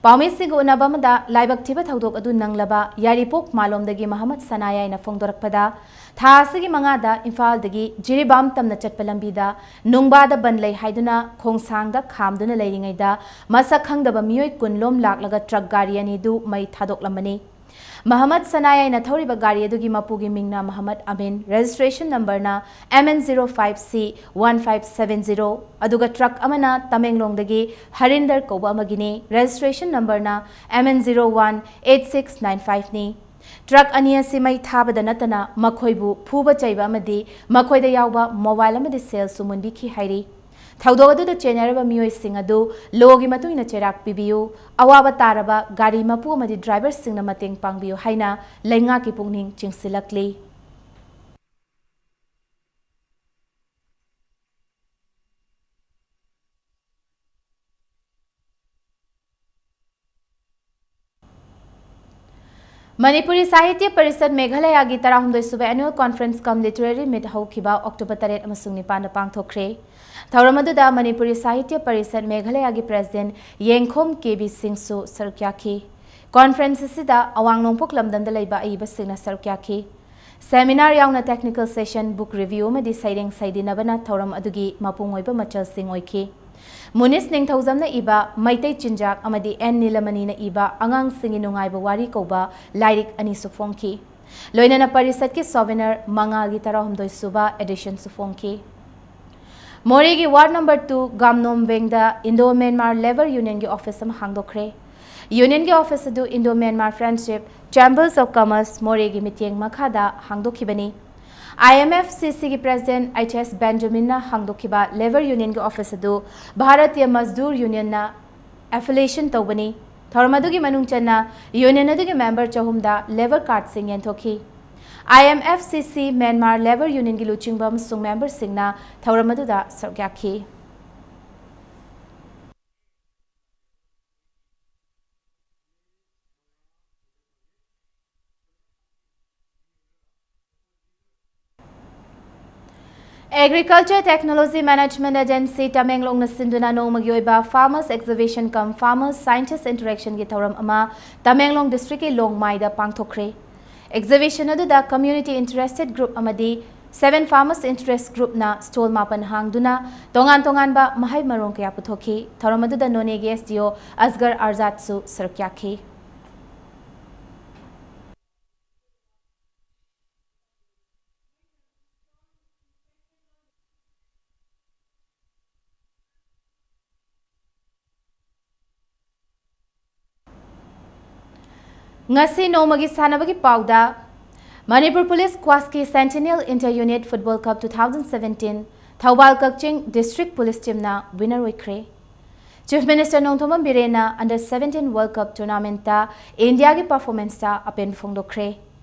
ꯄꯥꯎꯃꯤꯁꯤꯡꯒ ꯎꯅꯕ ꯑꯃꯗ ꯂꯥꯏꯕꯛ ꯊꯤꯕ ꯊꯧꯗꯣꯛ ꯑꯗꯨ ꯅꯪꯂꯕ ꯌꯥꯏꯔꯤꯄꯣꯛ ꯃꯥꯂꯣꯝꯗꯒꯤ ꯃꯍꯃꯗ ꯁꯅꯥꯌꯥꯏꯅ ꯐꯣꯡꯗꯣꯔꯛꯄꯗ, ꯊꯥ ꯑꯁꯤꯒꯤ ꯃꯉꯥꯗ ꯏꯝꯐꯥꯜꯗꯒꯤ ꯖꯤꯔꯤꯕꯥꯝ ꯇꯝꯅ ꯆꯠꯄ ꯂꯝꯕꯤꯗ ꯅꯨꯡꯕꯥꯗ ꯕꯟ ꯂꯩ ꯍꯥꯏꯗꯨꯅ ꯈꯣꯡꯁꯥꯡꯗ ꯈꯥꯝꯗꯨꯅ ꯂꯩꯔꯤꯉꯩꯗ ꯃꯁꯛ ꯈꯪꯗꯕ ꯃꯤꯑꯣꯏ ꯀꯨꯟ ꯂꯣꯝ ꯂꯥꯛꯂꯒ truck ꯒꯥꯔꯤ ꯑꯅꯤꯗꯨ ꯃꯩ ꯊꯥꯗꯣꯛꯂꯝꯕꯅꯤ꯫ ꯃꯍꯃꯗ ꯁꯅꯥꯌꯥꯏꯅ ꯊꯧꯔꯤꯕ ꯒꯥꯔꯤ ꯑꯗꯨꯒꯤ ꯃꯄꯨꯒꯤ ꯃꯤꯡꯅ ꯃꯍꯃꯗ ꯑꯃꯤꯟ, registration number ꯅ M N zero five C one five seven zero, ꯑꯗꯨꯒ ꯇ꯭ꯔꯛ ꯑꯃꯅ ꯇꯃꯦꯡꯂꯣꯡꯗꯒꯤ ꯍꯔꯤꯟꯗꯔ ꯀꯧꯕ ꯑꯃꯒꯤꯅꯤ, registration number ꯅ M N zero one eight six nine five ꯅꯤ꯫ ꯇ꯭ꯔꯛ ꯑꯅꯤ ꯑꯁꯤ ꯃꯩ ꯊꯥꯕꯗ ꯅꯠꯇꯅ ꯃꯈꯣꯏꯕꯨ ꯐꯨꯕ ꯆꯩꯕ ꯑꯃꯗꯤ ꯃꯈꯣꯏꯗ ꯌꯥꯎꯕ mobile ꯑꯃꯗꯤ cell ꯁꯨ ꯃꯨꯟꯕꯤꯈꯤ ꯍꯥꯏꯔꯤ꯫ ꯊꯧꯗꯣꯛ ꯑꯗꯨꯗ ꯆꯦꯟꯅꯔꯕ ꯃꯤꯑꯣꯏꯁꯤꯡ ꯑꯗꯨ law ꯒꯤ ꯃꯇꯨꯡ ꯏꯟꯅ ꯆꯩꯔꯥꯛ ꯄꯤꯕꯤꯌꯨ, ꯑꯋꯥꯕ ꯇꯥꯔꯕ ꯒꯥꯔꯤ ꯃꯄꯨ ꯑꯃꯗꯤ driver ꯁꯤꯡꯅ ꯃꯇꯦꯡ ꯄꯥꯡꯕꯤꯌꯨ ꯍꯥꯏꯅ ꯂꯩꯉꯥꯛꯀꯤ ꯄꯨꯛꯅꯤꯡ ꯆꯤꯡꯁꯤꯜꯂꯛꯂꯤ꯫ ꯃꯅꯤꯄꯨꯔꯤ ꯁꯥꯍꯤꯇ꯭ꯌ ꯄꯔꯤꯁꯠ ꯃꯦꯘꯥꯂꯌꯒꯤ ꯇꯔꯥꯍꯨꯝꯗꯣꯏ ꯁꯨꯕ annual conference cum literary meet ꯍꯧꯈꯤꯕ October ꯇꯔꯦꯠ ꯑꯃꯁꯨꯡ ꯅꯤꯄꯥꯟꯗ ꯄꯥꯡꯊꯣꯛꯈ꯭ꯔꯦ꯫ ꯊꯧꯔꯝ ꯑꯗꯨꯗ ꯃꯅꯤꯄꯨꯔꯤ ꯁꯥꯍꯤꯇ꯭ꯌ ꯄꯔꯤꯁꯠ ꯃꯦꯘꯥꯂꯌꯒꯤ president ꯌꯦꯡꯈꯣꯝ ꯀꯦ ꯕꯤ ꯁꯤꯡꯁꯨ ꯁꯔꯨꯛ ꯌꯥꯈꯤ꯫ Conference ꯑꯁꯤꯗ ꯑꯋꯥꯡ ꯅꯣꯡꯄꯣꯛ ꯂꯝꯗꯝꯗ ꯂꯩꯕ ꯑꯏꯕꯁꯤꯡꯅ ꯁꯔꯨꯛ ꯌꯥꯈꯤ꯫ Seminar ꯌꯥꯎꯅ technical session, book review ꯑꯃꯗꯤ ꯁꯩꯔꯦꯡ ꯁꯩꯗꯤꯟꯅꯕꯅ ꯊꯧꯔꯝ ꯑꯗꯨꯒꯤ ꯃꯄꯨꯡ ꯑꯣꯏꯕ ꯃꯆꯜꯁꯤꯡ ꯑꯣꯏꯈꯤ꯫ ꯃꯨꯅꯤꯁ ꯅꯤꯡꯊꯧꯖꯝꯅ ꯏꯕ ꯃꯩꯇꯩ ꯆꯤꯟꯖꯥꯛ ꯑꯃꯗꯤ ꯑꯦꯟ ꯅꯤꯂꯃꯅꯤꯅ ꯏꯕ ꯑꯉꯥꯡꯁꯤꯡꯒꯤ ꯅꯨꯡꯉꯥꯏꯕ ꯋꯥꯔꯤ ꯀꯧꯕ ꯂꯥꯏꯔꯤꯛ ꯑꯅꯤꯁꯨ ꯐꯣꯡꯈꯤ꯫ ꯂꯣꯏꯅꯅ ꯄꯔꯤꯁꯠꯀꯤ souvenir ꯃꯉꯥꯒꯤ ꯇꯔꯥꯍꯨꯝꯗꯣꯏ ꯁꯨꯕ edition ꯁꯨ ꯐꯣꯡꯈꯤ꯫ ꯃꯣꯔꯦꯒꯤ ward number two ꯒꯥꯝꯅꯣꯝ ꯕꯦꯡꯗ Indo Myanmar Labour Union ꯒꯤ office ꯑꯃ ꯍꯥꯡꯗꯣꯛꯈ꯭ꯔꯦ꯫ Union ꯒꯤ office ꯑꯗꯨ Indo Myanmar Friendship Chambers of Commerce ꯃꯣꯔꯦꯒꯤ ꯃꯤꯠꯌꯦꯡ ꯃꯈꯥꯗ ꯍꯥꯡꯗꯣꯛꯈꯤꯕꯅꯤ꯫ I M F C C ꯒꯤ president H S Benjamin ꯅ ꯍꯥꯡꯗꯣꯛꯈꯤꯕ Labour Union ꯒꯤ office ꯑꯗꯨ Bharatiya Mazdoor Union ꯅ affiliation ꯇꯧꯕꯅꯤ꯫ ꯊꯧꯔꯝ ꯑꯗꯨꯒꯤ ꯃꯅꯨꯡ ꯆꯟꯅ union ꯑꯗꯨꯒꯤ member ꯆꯍꯨꯝꯗ labour card ꯁꯤꯡ ꯌꯦꯟꯊꯣꯛꯈꯤ꯫ I M F C C Myanmar Labour Union ꯒꯤ ꯂꯨꯆꯤꯡꯕ ꯑꯃꯁꯨꯡ member ꯁꯤꯡꯅ ꯊꯧꯔꯝ ꯑꯗꯨꯗ ꯁꯔꯨꯛ ꯌꯥꯈꯤ꯫ Agriculture Technology Management Agency ꯇꯃꯦꯡꯂꯣꯡꯅ ꯁꯤꯟꯗꯨꯅ ꯅꯣꯡꯃꯒꯤ ꯑꯣꯏꯕ Farmers Exhibition cum Farmers Scientist Interaction ꯒꯤ ꯊꯧꯔꯝ ꯑꯃ ꯇꯃꯦꯡꯂꯣꯡ district ꯀꯤ ꯂꯣꯡꯃꯥꯏꯗ ꯄꯥꯡꯊꯣꯛꯈ꯭ꯔꯦ꯫ Exhibition ꯑꯗꯨꯗ community interested group ꯑꯃꯗꯤ seven farmers interest group ꯅ stall ꯃꯥꯄꯟ ꯍꯥꯡꯗꯨꯅ ꯇꯣꯉꯥꯟ ꯇꯣꯉꯥꯟꯕ ꯃꯍꯩ ꯃꯔꯣꯡ ꯀꯌꯥ ꯄꯨꯊꯣꯛꯈꯤ꯫ ꯊꯧꯔꯝ ꯑꯗꯨꯗ ꯅꯣꯅꯦꯒꯤ S D O ꯑꯁꯒꯔ ꯑꯔꯖꯥꯠꯁꯨ ꯁꯔꯨꯛ ꯌꯥꯈꯤ꯫ ꯉꯁꯤ ꯅꯣꯡꯃꯒꯤ ꯁꯥꯟꯅꯕꯒꯤ ꯄꯥꯎꯗ, ꯃꯅꯤꯄꯨꯔ ꯄꯨꯂꯤꯁ ꯀ꯭ꯋꯥꯁꯀꯤ Centennial Inter Unit Football Cup two thousand seventeen ꯊꯧꯕꯥꯜ ꯀꯛꯆꯤꯡ District Police Teamꯅ winner ꯑꯣꯏꯈ꯭ꯔꯦ꯫ Chief Minister ꯅꯣꯡꯊꯣꯝꯕꯝ ꯕꯤꯔꯦꯟꯅ Under seventeen World Cup Tournamentꯇ ꯏꯟꯗꯤꯌꯥꯒꯤ performanceꯇ ꯑꯄꯦꯟꯕ ꯐꯣꯡꯗꯣꯛꯈ꯭ꯔꯦ꯫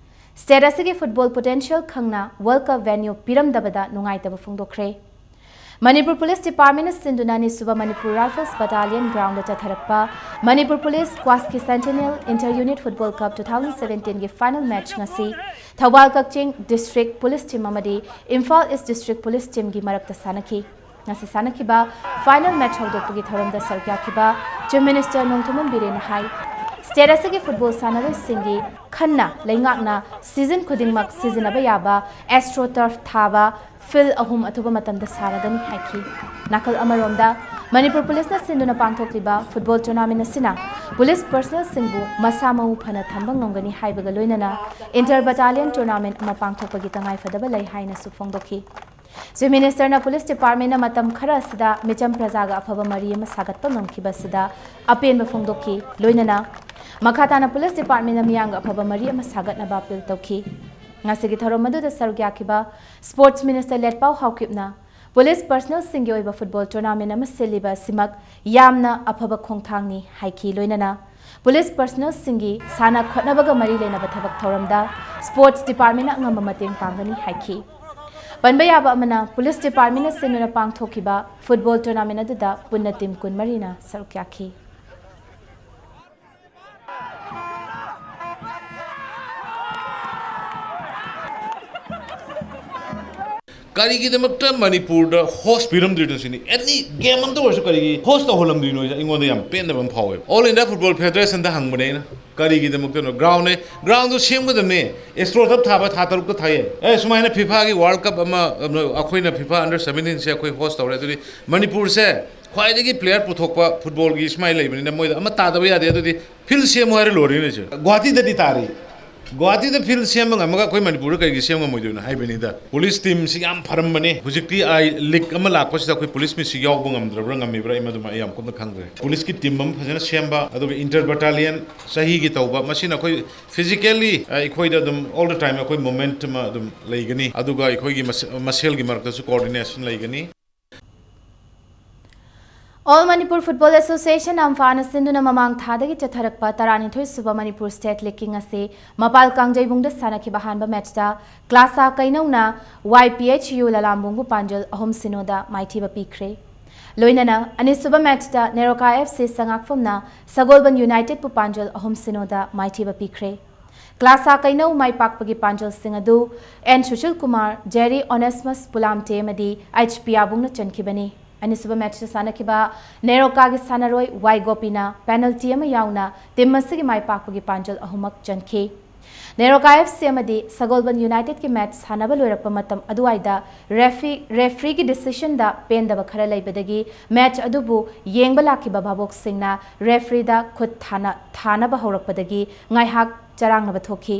State ꯑꯁꯤꯒꯤ football potential ꯈꯪꯅ World Cup venue ꯄꯤꯔꯝꯗꯕꯗ ꯅꯨꯡꯉꯥꯏꯇꯕ ꯐꯣꯡꯗꯣꯛꯈ꯭ꯔꯦ꯫ ꯃꯅꯤꯄꯨꯔ ꯄꯨꯂꯤꯁ ꯗꯤꯄꯥꯔꯠꯃꯦꯟꯅ ꯁꯤꯟꯗꯨꯅ ꯑꯅꯤꯁꯨꯕ ꯃꯅꯤꯄꯨꯔ ꯔꯥꯏꯐꯜꯁ ꯕꯇꯥꯂꯤꯌꯟ ꯒ꯭ꯔꯥꯎꯟꯗ ꯆꯠꯊꯔꯛꯄ ꯃꯅꯤꯄꯨꯔ ꯄꯨꯂꯤꯁ ꯀ꯭ꯋꯥꯁꯀꯤ Centennial Inter Unit Football Cup two thousand seventeenꯒꯤ final match ꯉꯁꯤ ꯊꯧꯕꯥꯜ ꯀꯛꯆꯤꯡ District Police Team ꯑꯃꯗꯤ ꯏꯝꯐꯥꯜ East District Police Teamꯒꯤ ꯃꯔꯛꯇ ꯁꯥꯟꯅꯈꯤ꯫ ꯉꯁꯤ ꯁꯥꯟꯅꯈꯤꯕ final match ꯍꯧꯗꯣꯛꯄꯒꯤ ꯊꯧꯔꯝꯗ ꯁꯔꯨꯛ ꯌꯥꯈꯤꯕ Chief Minister ꯅꯣꯡꯊꯣꯝꯕꯝ ꯕꯤꯔꯦꯟꯅ ꯍꯥꯏ, state ꯑꯁꯤꯒꯤ football ꯁꯥꯟꯅꯔꯣꯏꯁꯤꯡꯒꯤ ꯈꯟꯅ ꯂꯩꯉꯥꯛꯅ season ꯈꯨꯗꯤꯡꯃꯛ ꯁꯤꯖꯤꯟꯅꯕ ꯌꯥꯕ AstroTurf ꯊꯥꯕ field ꯑꯍꯨꯝ ꯑꯊꯨꯕ ꯃꯇꯝꯗ ꯁꯥꯔꯒꯅꯤ ꯍꯥꯏꯈꯤ꯫ ꯅꯥꯀꯜ ꯑꯃꯔꯣꯝꯗ, ꯃꯅꯤꯄꯨꯔ ꯄꯨꯂꯤꯁꯅ ꯁꯤꯟꯗꯨꯅ ꯄꯥꯡꯊꯣꯛꯂꯤꯕ football tournament ꯑꯁꯤꯅ ꯄꯨꯂꯤꯁ personnelꯁꯤꯡꯕꯨ ꯃꯁꯥ ꯃꯎ ꯐꯅ ꯊꯝꯕ ꯉꯝꯒꯅꯤ ꯍꯥꯏꯕꯒ ꯂꯣꯏꯅꯅ inter battalion tournament ꯑꯃ ꯄꯥꯡꯊꯣꯛꯄꯒꯤ ꯇꯉꯥꯏꯐꯗꯕ ꯂꯩ ꯍꯥꯏꯅꯁꯨ ꯐꯣꯡꯗꯣꯛꯈꯤ꯫ Chief Ministerꯅ ꯄꯨꯂꯤꯁ ꯗꯤꯄꯥꯔꯠꯃꯦꯟꯅ ꯃꯇꯝ ꯈꯔ ꯑꯁꯤꯗ ꯃꯤꯆꯝ ꯄ꯭ꯔꯖꯥꯒ ꯑꯐꯕ ꯃꯔꯤ ꯑꯃ ꯁꯥꯒꯠꯄ ꯉꯝꯈꯤꯕ ꯑꯁꯤꯗ ꯑꯄꯦꯟꯕ ꯐꯣꯡꯗꯣꯛꯈꯤ꯫ ꯂꯣꯏꯅꯅ ꯃꯈꯥ ꯇꯥꯅ ꯄꯨꯂꯤꯁ ꯗꯤꯄꯥꯔꯠꯃꯦꯟꯅ ꯃꯤꯌꯥꯝꯒ ꯑꯐꯕ ꯃꯔꯤ ꯑꯃ ꯁꯥꯒꯠꯅꯕ ꯑꯄꯤꯜ ꯇꯧꯈꯤ꯫ ꯉꯁꯤꯒꯤ ꯊꯧꯔꯝ ꯑꯗꯨꯗ ꯁꯔꯨꯛ ꯌꯥꯈꯤꯕ Sports Minister ꯂꯦꯠꯄꯥꯎ ꯍꯥꯎꯀꯤꯞꯅ ꯄꯨꯂꯤꯁ personnelꯁꯤꯡꯒꯤ ꯑꯣꯏꯕ football tournament ꯑꯃ ꯁꯤꯜꯂꯤꯕ ꯑꯁꯤꯃꯛ ꯌꯥꯝꯅ ꯑꯐꯕ ꯈꯣꯡꯊꯥꯡꯅꯤ ꯍꯥꯏꯈꯤ꯫ ꯂꯣꯏꯅꯅ ꯄꯨꯂꯤꯁ personnelꯁꯤꯡꯒꯤ ꯁꯥꯟꯅ ꯈꯣꯠꯅꯕꯒ ꯃꯔꯤ ꯂꯩꯅꯕ ꯊꯕꯛ ꯊꯧꯔꯝꯗ sports departmentꯅ ꯑꯉꯝꯕ ꯃꯇꯦꯡ ꯄꯥꯡꯒꯅꯤ ꯍꯥꯏꯈꯤ꯫ ꯄꯟꯕ ꯌꯥꯕ ꯑꯃꯅ, ꯄꯨꯂꯤꯁ ꯗꯤꯄꯥꯔꯠꯃꯦꯟꯅ ꯁꯤꯟꯗꯨꯅ ꯄꯥꯡꯊꯣꯛꯈꯤꯕ football tournament ꯑꯗꯨꯗ ꯄꯨꯟꯅ team ꯀꯨꯟꯃꯔꯤꯅ ꯁꯔꯨꯛ ꯌꯥꯈꯤ꯫ ꯀꯔꯤꯒꯤꯗꯃꯛꯇ ꯃꯅꯤꯄꯨꯔꯗ host ꯄꯤꯔꯝꯗ꯭ꯔꯤꯅꯣ ꯁꯤꯅꯤ꯫ Any game ꯑꯝꯇ ꯑꯣꯏꯔꯁꯨ ꯀꯔꯤꯒꯤ host ꯇꯧꯍꯜꯂꯝꯗ꯭ꯔꯤꯅꯣ ꯁꯦ ꯑꯩꯉꯣꯟꯗ ꯌꯥꯝ ꯄꯦꯟꯗꯕ ꯑꯃ ꯐꯥꯎꯋꯦꯕ꯫ All India Football Federationꯗ ꯍꯪꯕꯅꯦ ꯑꯩꯅ, ꯀꯔꯤꯒꯤꯗꯃꯛꯇꯅꯣ? Groundꯅꯦ, groundꯗꯣ ꯁꯦꯝꯒꯗꯕꯅꯦ꯫ AstroTurf ꯊꯥꯕ ꯊꯥ ꯇꯔꯨꯛꯇ ꯊꯥꯏꯌꯦ꯫ ꯑꯦ, ꯁꯨꯃꯥꯏꯅ FIFAꯒꯤ World Cup ꯑꯃ, ꯑꯃ, ꯑꯩꯈꯣꯏꯅ FIFA Under seventeenꯁꯦ ꯑꯩꯈꯣꯏ host ꯇꯧꯔꯦ, ꯑꯗꯨꯗꯤ ꯃꯅꯤꯄꯨꯔꯁꯦ ꯈ꯭ꯋꯥꯏꯗꯒꯤ player ꯄꯨꯊꯣꯛꯄ footballꯒꯤ ꯁꯨꯃꯥꯏꯅ ꯂꯩꯕꯅꯤꯅ ꯃꯣꯏꯗ ꯑꯃ ꯇꯥꯗꯕ ꯌꯥꯗꯦ꯫ ꯑꯗꯨꯗꯤ field ꯁꯦꯝꯃꯨ ꯍꯥꯏꯔ ꯂꯣꯏꯔꯦꯅꯦ ꯁꯦ꯫ ꯒꯨꯋꯥꯍꯥꯇꯤꯗꯗꯤ ꯇꯥꯔꯤ꯫ ꯒꯨꯋꯥꯍꯥꯇꯤꯗ ꯐꯤꯜ ꯁꯦꯝꯕ ꯉꯝꯃꯒ ꯑꯩꯈꯣꯏ ꯃꯅꯤꯄꯨꯔꯗ ꯀꯔꯤꯒꯤ ꯁꯦꯝ ꯉꯝꯃꯣꯏꯗꯣꯏꯅꯣ ꯍꯥꯏꯕꯅꯤꯗ꯫ ꯄꯨꯂꯤꯁ ꯇꯤꯝꯁꯤ ꯌꯥꯝ ꯐꯔꯝꯕꯅꯤ꯫ ꯍꯧꯖꯤꯛꯇꯤ ꯑꯥꯏ ꯂꯤꯛ ꯑꯃ ꯂꯥꯛꯄꯁꯤꯗ ꯑꯩꯈꯣꯏ ꯄꯨꯂꯤꯁ ꯃꯤꯠꯁꯤ ꯌꯥꯎꯕ ꯉꯝꯗ꯭ꯔꯕ꯭ꯔꯥ ꯉꯝꯃꯤꯕ꯭ꯔꯥ, ꯑꯩ ꯃꯗꯨꯃ ꯑꯩ ꯌꯥꯝ ꯀꯨꯞꯅ ꯈꯪꯗ꯭ꯔꯦ꯫ ꯄꯨꯂꯤꯁꯀꯤ ꯇꯤꯝ ꯑꯃ ꯐꯖꯅ ꯁꯦꯝꯕ, ꯑꯗꯨꯒ ꯏꯟꯇꯔ ꯕꯇꯥꯂꯤꯌꯟ ꯆꯍꯤꯒꯤ ꯇꯧꯕ, ꯃꯁꯤꯅ ꯑꯩꯈꯣꯏ ꯐꯤꯖꯤꯀꯦꯜꯂꯤ ꯑꯩꯈꯣꯏꯗ ꯑꯗꯨꯝ ꯑꯣꯜ ꯗ ꯇꯥꯏꯝ ꯑꯩꯈꯣꯏ ꯃꯣꯃꯦꯟꯠ ꯑꯃ ꯑꯗꯨꯝ ꯂꯩꯒꯅꯤ꯫ ꯑꯗꯨꯒ ꯑꯩꯈꯣꯏꯒꯤ ꯃꯁꯦ-, ꯃꯁꯦꯜꯒꯤ ꯃꯔꯛꯇꯁꯨ ꯀꯣꯑꯣꯔꯗꯤꯅꯦꯁꯟ ꯂꯩꯒꯅꯤ꯫ All Manipur Football Association, ꯑꯝꯐꯥꯅ ꯁꯤꯟꯗꯨꯅ ꯃꯃꯥꯡ ꯊꯥꯗꯒꯤ ꯆꯠꯊꯔꯛꯄ ꯇꯔꯥꯅꯤꯊꯣꯏ ꯁꯨꯕ ꯃꯅꯤꯄꯨꯔ ꯁ꯭ꯇꯦꯠ ꯂꯤꯒ ꯀꯤꯡ ꯑꯁꯤ ꯃꯄꯥꯜ ꯀꯥꯡꯖꯩꯕꯨꯡꯗ ꯁꯥꯟꯅꯈꯤꯕ ꯑꯍꯥꯟꯕ ꯃꯦꯠꯆꯇ ꯀ꯭ꯂꯥꯁꯥ ꯀꯩꯅꯧꯅ ꯋꯥꯏ ꯄꯤ ꯑꯩꯆ ꯌꯨ ꯂꯂꯥꯝꯕꯨꯡꯕꯨ ꯄꯥꯟꯖꯜ ꯑꯍꯨꯝ ꯁꯤꯅꯣꯗ ꯃꯥꯏꯊꯤꯕ ꯄꯤꯈ꯭ꯔꯦ꯫ ꯂꯣꯏꯅꯅ ꯑꯅꯤꯁꯨꯕ ꯃꯦꯠꯆꯇ ꯅꯦꯔꯣꯀꯥ ꯑꯦꯐ ꯁꯤ ꯁꯉꯥꯛꯐꯝꯅ ꯁꯒꯣꯜꯕꯟ ꯌꯨꯅꯥꯏꯇꯦꯗꯄꯨ ꯄꯥꯟꯖꯜ ꯑꯍꯨꯝ ꯁꯤꯅꯣꯗ ꯃꯥꯏꯊꯤꯕ ꯄꯤꯈ꯭ꯔꯦ꯫ ꯀ꯭ꯂꯥꯁꯥ ꯀꯩꯅꯧ ꯃꯥꯏ ꯄꯥꯛꯄꯒꯤ ꯄꯥꯟꯖꯜꯁꯤꯡ ꯑꯗꯨ ꯑꯦꯟ ꯁꯨꯁꯤꯜ ꯀꯨꯃꯥꯔ, ꯖꯦꯔꯤ ꯑꯣꯅꯦꯁꯃꯁ ꯄꯨꯂꯥꯝꯇꯦ ꯑꯃꯗꯤ ꯑꯩꯆ ꯄꯤꯌꯥꯕꯨꯡꯅ ꯆꯟꯈꯤꯕꯅꯤ꯫ ꯑꯅꯤꯁꯨꯕ ꯃꯦꯠꯆꯇ ꯁꯥꯟꯅꯈꯤꯕ ꯅꯦꯔꯣꯀꯥꯒꯤ ꯁꯥꯟꯅꯔꯣꯏ ꯋꯥꯏ ꯒꯣꯄꯤꯅ ꯄꯦꯅꯜꯇꯤ ꯑꯃ ꯌꯥꯎꯅ ꯇꯤꯝ ꯑꯁꯤꯒꯤ ꯃꯥꯏ ꯄꯥꯛꯄꯒꯤ ꯄꯥꯟꯖꯜ ꯑꯍꯨꯝꯃꯛ ꯆꯟꯈꯤ꯫ ꯅꯦꯔꯣꯀꯥ ꯑꯦꯐ ꯁꯤ ꯑꯃꯗꯤ ꯁꯒꯣꯜꯕꯟ ꯌꯨꯅꯥꯏꯇꯦꯗꯀꯤ ꯃꯦꯠꯆ ꯁꯥꯟꯅꯕ ꯂꯣꯏꯔꯛꯄ ꯃꯇꯝ ꯑꯗꯨꯋꯥꯏꯗ ꯔꯦꯐ꯭ꯔꯤ-, ꯔꯦꯐ꯭ꯔꯤꯒꯤ ꯗꯤꯁꯤꯁꯟꯗ ꯄꯦꯟꯗꯕ ꯈꯔ ꯂꯩꯕꯗꯒꯤ ꯃꯦꯠꯆ ꯑꯗꯨꯕꯨ ꯌꯦꯡꯕ ꯂꯥꯛꯈꯤꯕ ꯚꯥꯕꯣꯛꯁꯤꯡꯅ ꯔꯦꯐ꯭ꯔꯤꯗ ꯈꯨꯠ ꯊꯥꯅ-, ꯊꯥꯅꯕ ꯍꯧꯔꯛꯄꯗꯒꯤ ꯉꯥꯏꯍꯥꯛ ꯆꯔꯥꯡꯅꯕ ꯊꯣꯛꯈꯤ꯫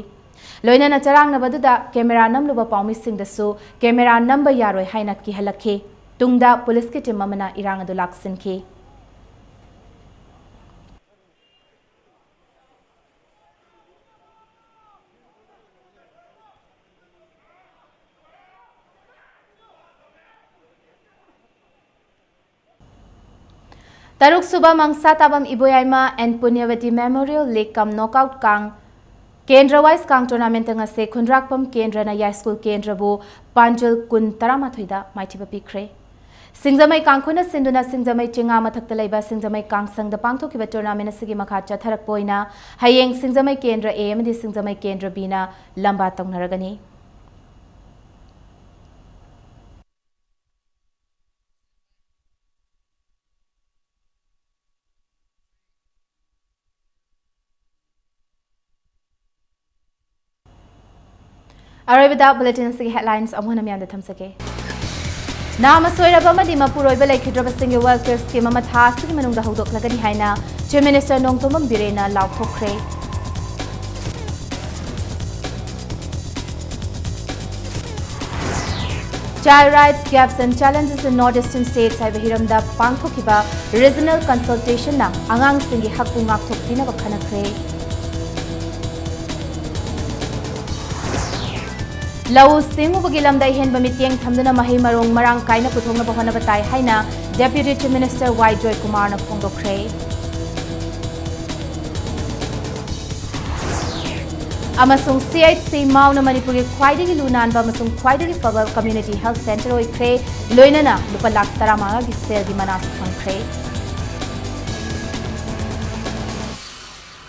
ꯂꯣꯏꯅꯅ ꯆꯔꯥꯡꯅꯕꯗꯨꯗ ꯀꯦꯃꯦꯔꯥ ꯅꯝꯂꯨꯕ ꯄꯥꯎꯃꯤꯁꯤꯡꯗꯁꯨ ꯀꯦꯃꯦꯔꯥ ꯅꯝꯕ ꯌꯥꯔꯣꯏ ꯍꯥꯏꯅ ꯀꯤꯍꯜꯂꯛꯈꯤ꯫ ꯇꯨꯡꯗ ꯄꯨꯂꯤꯁꯀꯤ ꯇꯤꯝ ꯑꯃꯅ ꯏꯔꯥꯡ ꯑꯗꯨ ꯂꯥꯛꯁꯤꯟꯈꯤ꯫ ꯇꯔꯨꯛꯁꯨꯕ ꯃꯪꯁꯥ ꯇꯥꯕꯝ Iboyaima N Punyabati memorial league cum knockout ꯀꯥꯡ ꯀꯦꯟꯗ꯭ꯔ ꯋꯥꯏꯁ ꯀꯥꯡ ꯇꯣꯔꯅꯥꯃꯦꯟꯠ ꯉꯁꯤ ꯈꯨꯟꯗ꯭ꯔꯥꯛꯄꯝ ꯀꯦꯟꯗ꯭ꯔꯅ ꯌꯥꯏꯁ꯭ꯀꯨꯜ ꯀꯦꯟꯗ꯭ꯔꯕꯨ ꯄꯥꯟꯖꯜ ꯀꯨꯟ ꯇꯔꯥꯃꯥꯊꯣꯏꯗ ꯃꯥꯏꯊꯤꯕ ꯄꯤꯈ꯭ꯔꯦ꯫ ꯁꯤꯡꯖꯃꯩ ꯀꯥꯡꯈꯨꯅ ꯁꯤꯟꯗꯨꯅ ꯁꯤꯡꯖꯃꯩ ꯆꯤꯉꯥ ꯃꯊꯛꯇ ꯂꯩꯕ ꯁꯤꯡꯖꯃꯩ ꯀꯥꯡꯁꯪꯗ ꯄꯥꯡꯊꯣꯛꯈꯤꯕ ꯇꯣꯔꯅꯥꯃꯦꯟꯠ ꯑꯁꯤꯒꯤ ꯃꯈꯥ ꯆꯠꯊꯔꯛꯄ ꯑꯣꯏꯅ ꯍꯌꯦꯡ ꯁꯤꯡꯖꯃꯩ ꯀꯦꯟꯗ꯭ꯔ ꯑꯦ ꯑꯃꯗꯤ ꯁꯤꯡꯖꯃꯩ ꯀꯦꯟꯗ꯭ꯔ ꯕꯤꯅ ꯂꯝꯕꯥ ꯇꯧꯅꯔꯒꯅꯤ꯫ ꯑꯔꯣꯏꯕꯗ ꯕꯨꯂꯦꯇꯤꯟ ꯑꯁꯤꯒꯤ ꯍꯦꯗꯂꯥꯏꯟꯁ ꯑꯃꯨꯛ ꯍꯟꯅ ꯃꯌꯥꯝꯗ ꯊꯝꯖꯒꯦ꯫ ꯅꯥꯃ ꯁꯣꯏꯔꯕ ꯑꯃꯗꯤ ꯃꯄꯨꯔꯣꯏꯕ ꯂꯩꯈꯤꯗ꯭ꯔꯕꯁꯤꯡꯒꯤ ꯋꯦꯜꯐꯤꯌꯔ ꯁ꯭ꯀꯤꯝ ꯑꯃ ꯊꯥ ꯑꯁꯤꯒꯤ ꯃꯅꯨꯡꯗ ꯍꯧꯗꯣꯛꯂꯒꯅꯤ ꯍꯥꯏꯅ ꯆꯤꯐ ꯃꯤꯅꯤꯁꯇꯔ ꯅꯣꯡꯊꯣꯝꯕꯝ ꯕꯤꯔꯦꯟꯅ ꯂꯥꯎꯊꯣꯛꯈ꯭ꯔꯦ꯫ Child Rights, Gaps and Challenges in North Eastern States ꯍꯥꯏꯕ ꯍꯤꯔꯝꯗ ꯄꯥꯡꯊꯣꯛꯈꯤꯕ Regional Consultationꯅ ꯑꯉꯥꯡꯁꯤꯡꯒꯤ ꯍꯛꯄꯨ ꯉꯥꯛꯊꯣꯛꯄꯤꯅꯕ ꯈꯟꯅꯈ꯭ꯔꯦ꯫ ꯂꯧꯎ ꯁꯤꯡꯎꯕꯒꯤ ꯂꯝꯗ ꯑꯍꯦꯟꯕ ꯃꯤꯠꯌꯦꯡ ꯊꯝꯗꯨꯅ ꯃꯍꯩ ꯃꯔꯣꯡ ꯃꯔꯥꯡ ꯀꯥꯏꯅ ꯄꯨꯊꯣꯛꯅꯕ ꯍꯣꯠꯅꯕ ꯇꯥꯏ ꯍꯥꯏꯅ Deputy Chief Minister ꯋꯥꯏ ꯖꯣꯏꯀꯨꯃꯥꯔꯅ ꯐꯣꯡꯗꯣꯛꯈ꯭ꯔꯦ꯫ ꯑꯃꯁꯨꯡ CHC ꯃꯥꯎꯅ ꯃꯅꯤꯄꯨꯔꯒꯤ ꯈ꯭ꯋꯥꯏꯗꯒꯤ ꯂꯨ ꯅꯥꯟꯕ ꯑꯃꯁꯨꯡ ꯈ꯭ꯋꯥꯏꯗꯒꯤ ꯐꯕ Community Health Centre ꯑꯣꯏꯈ꯭ꯔꯦ, ꯂꯣꯏꯅꯅ ꯂꯨꯄꯥ ꯂꯥꯈ ꯇꯔꯥꯃꯉꯥꯒꯤ ꯁꯦꯜꯒꯤ ꯃꯅꯥꯁꯨ ꯐꯪꯈ꯭ꯔꯦ꯫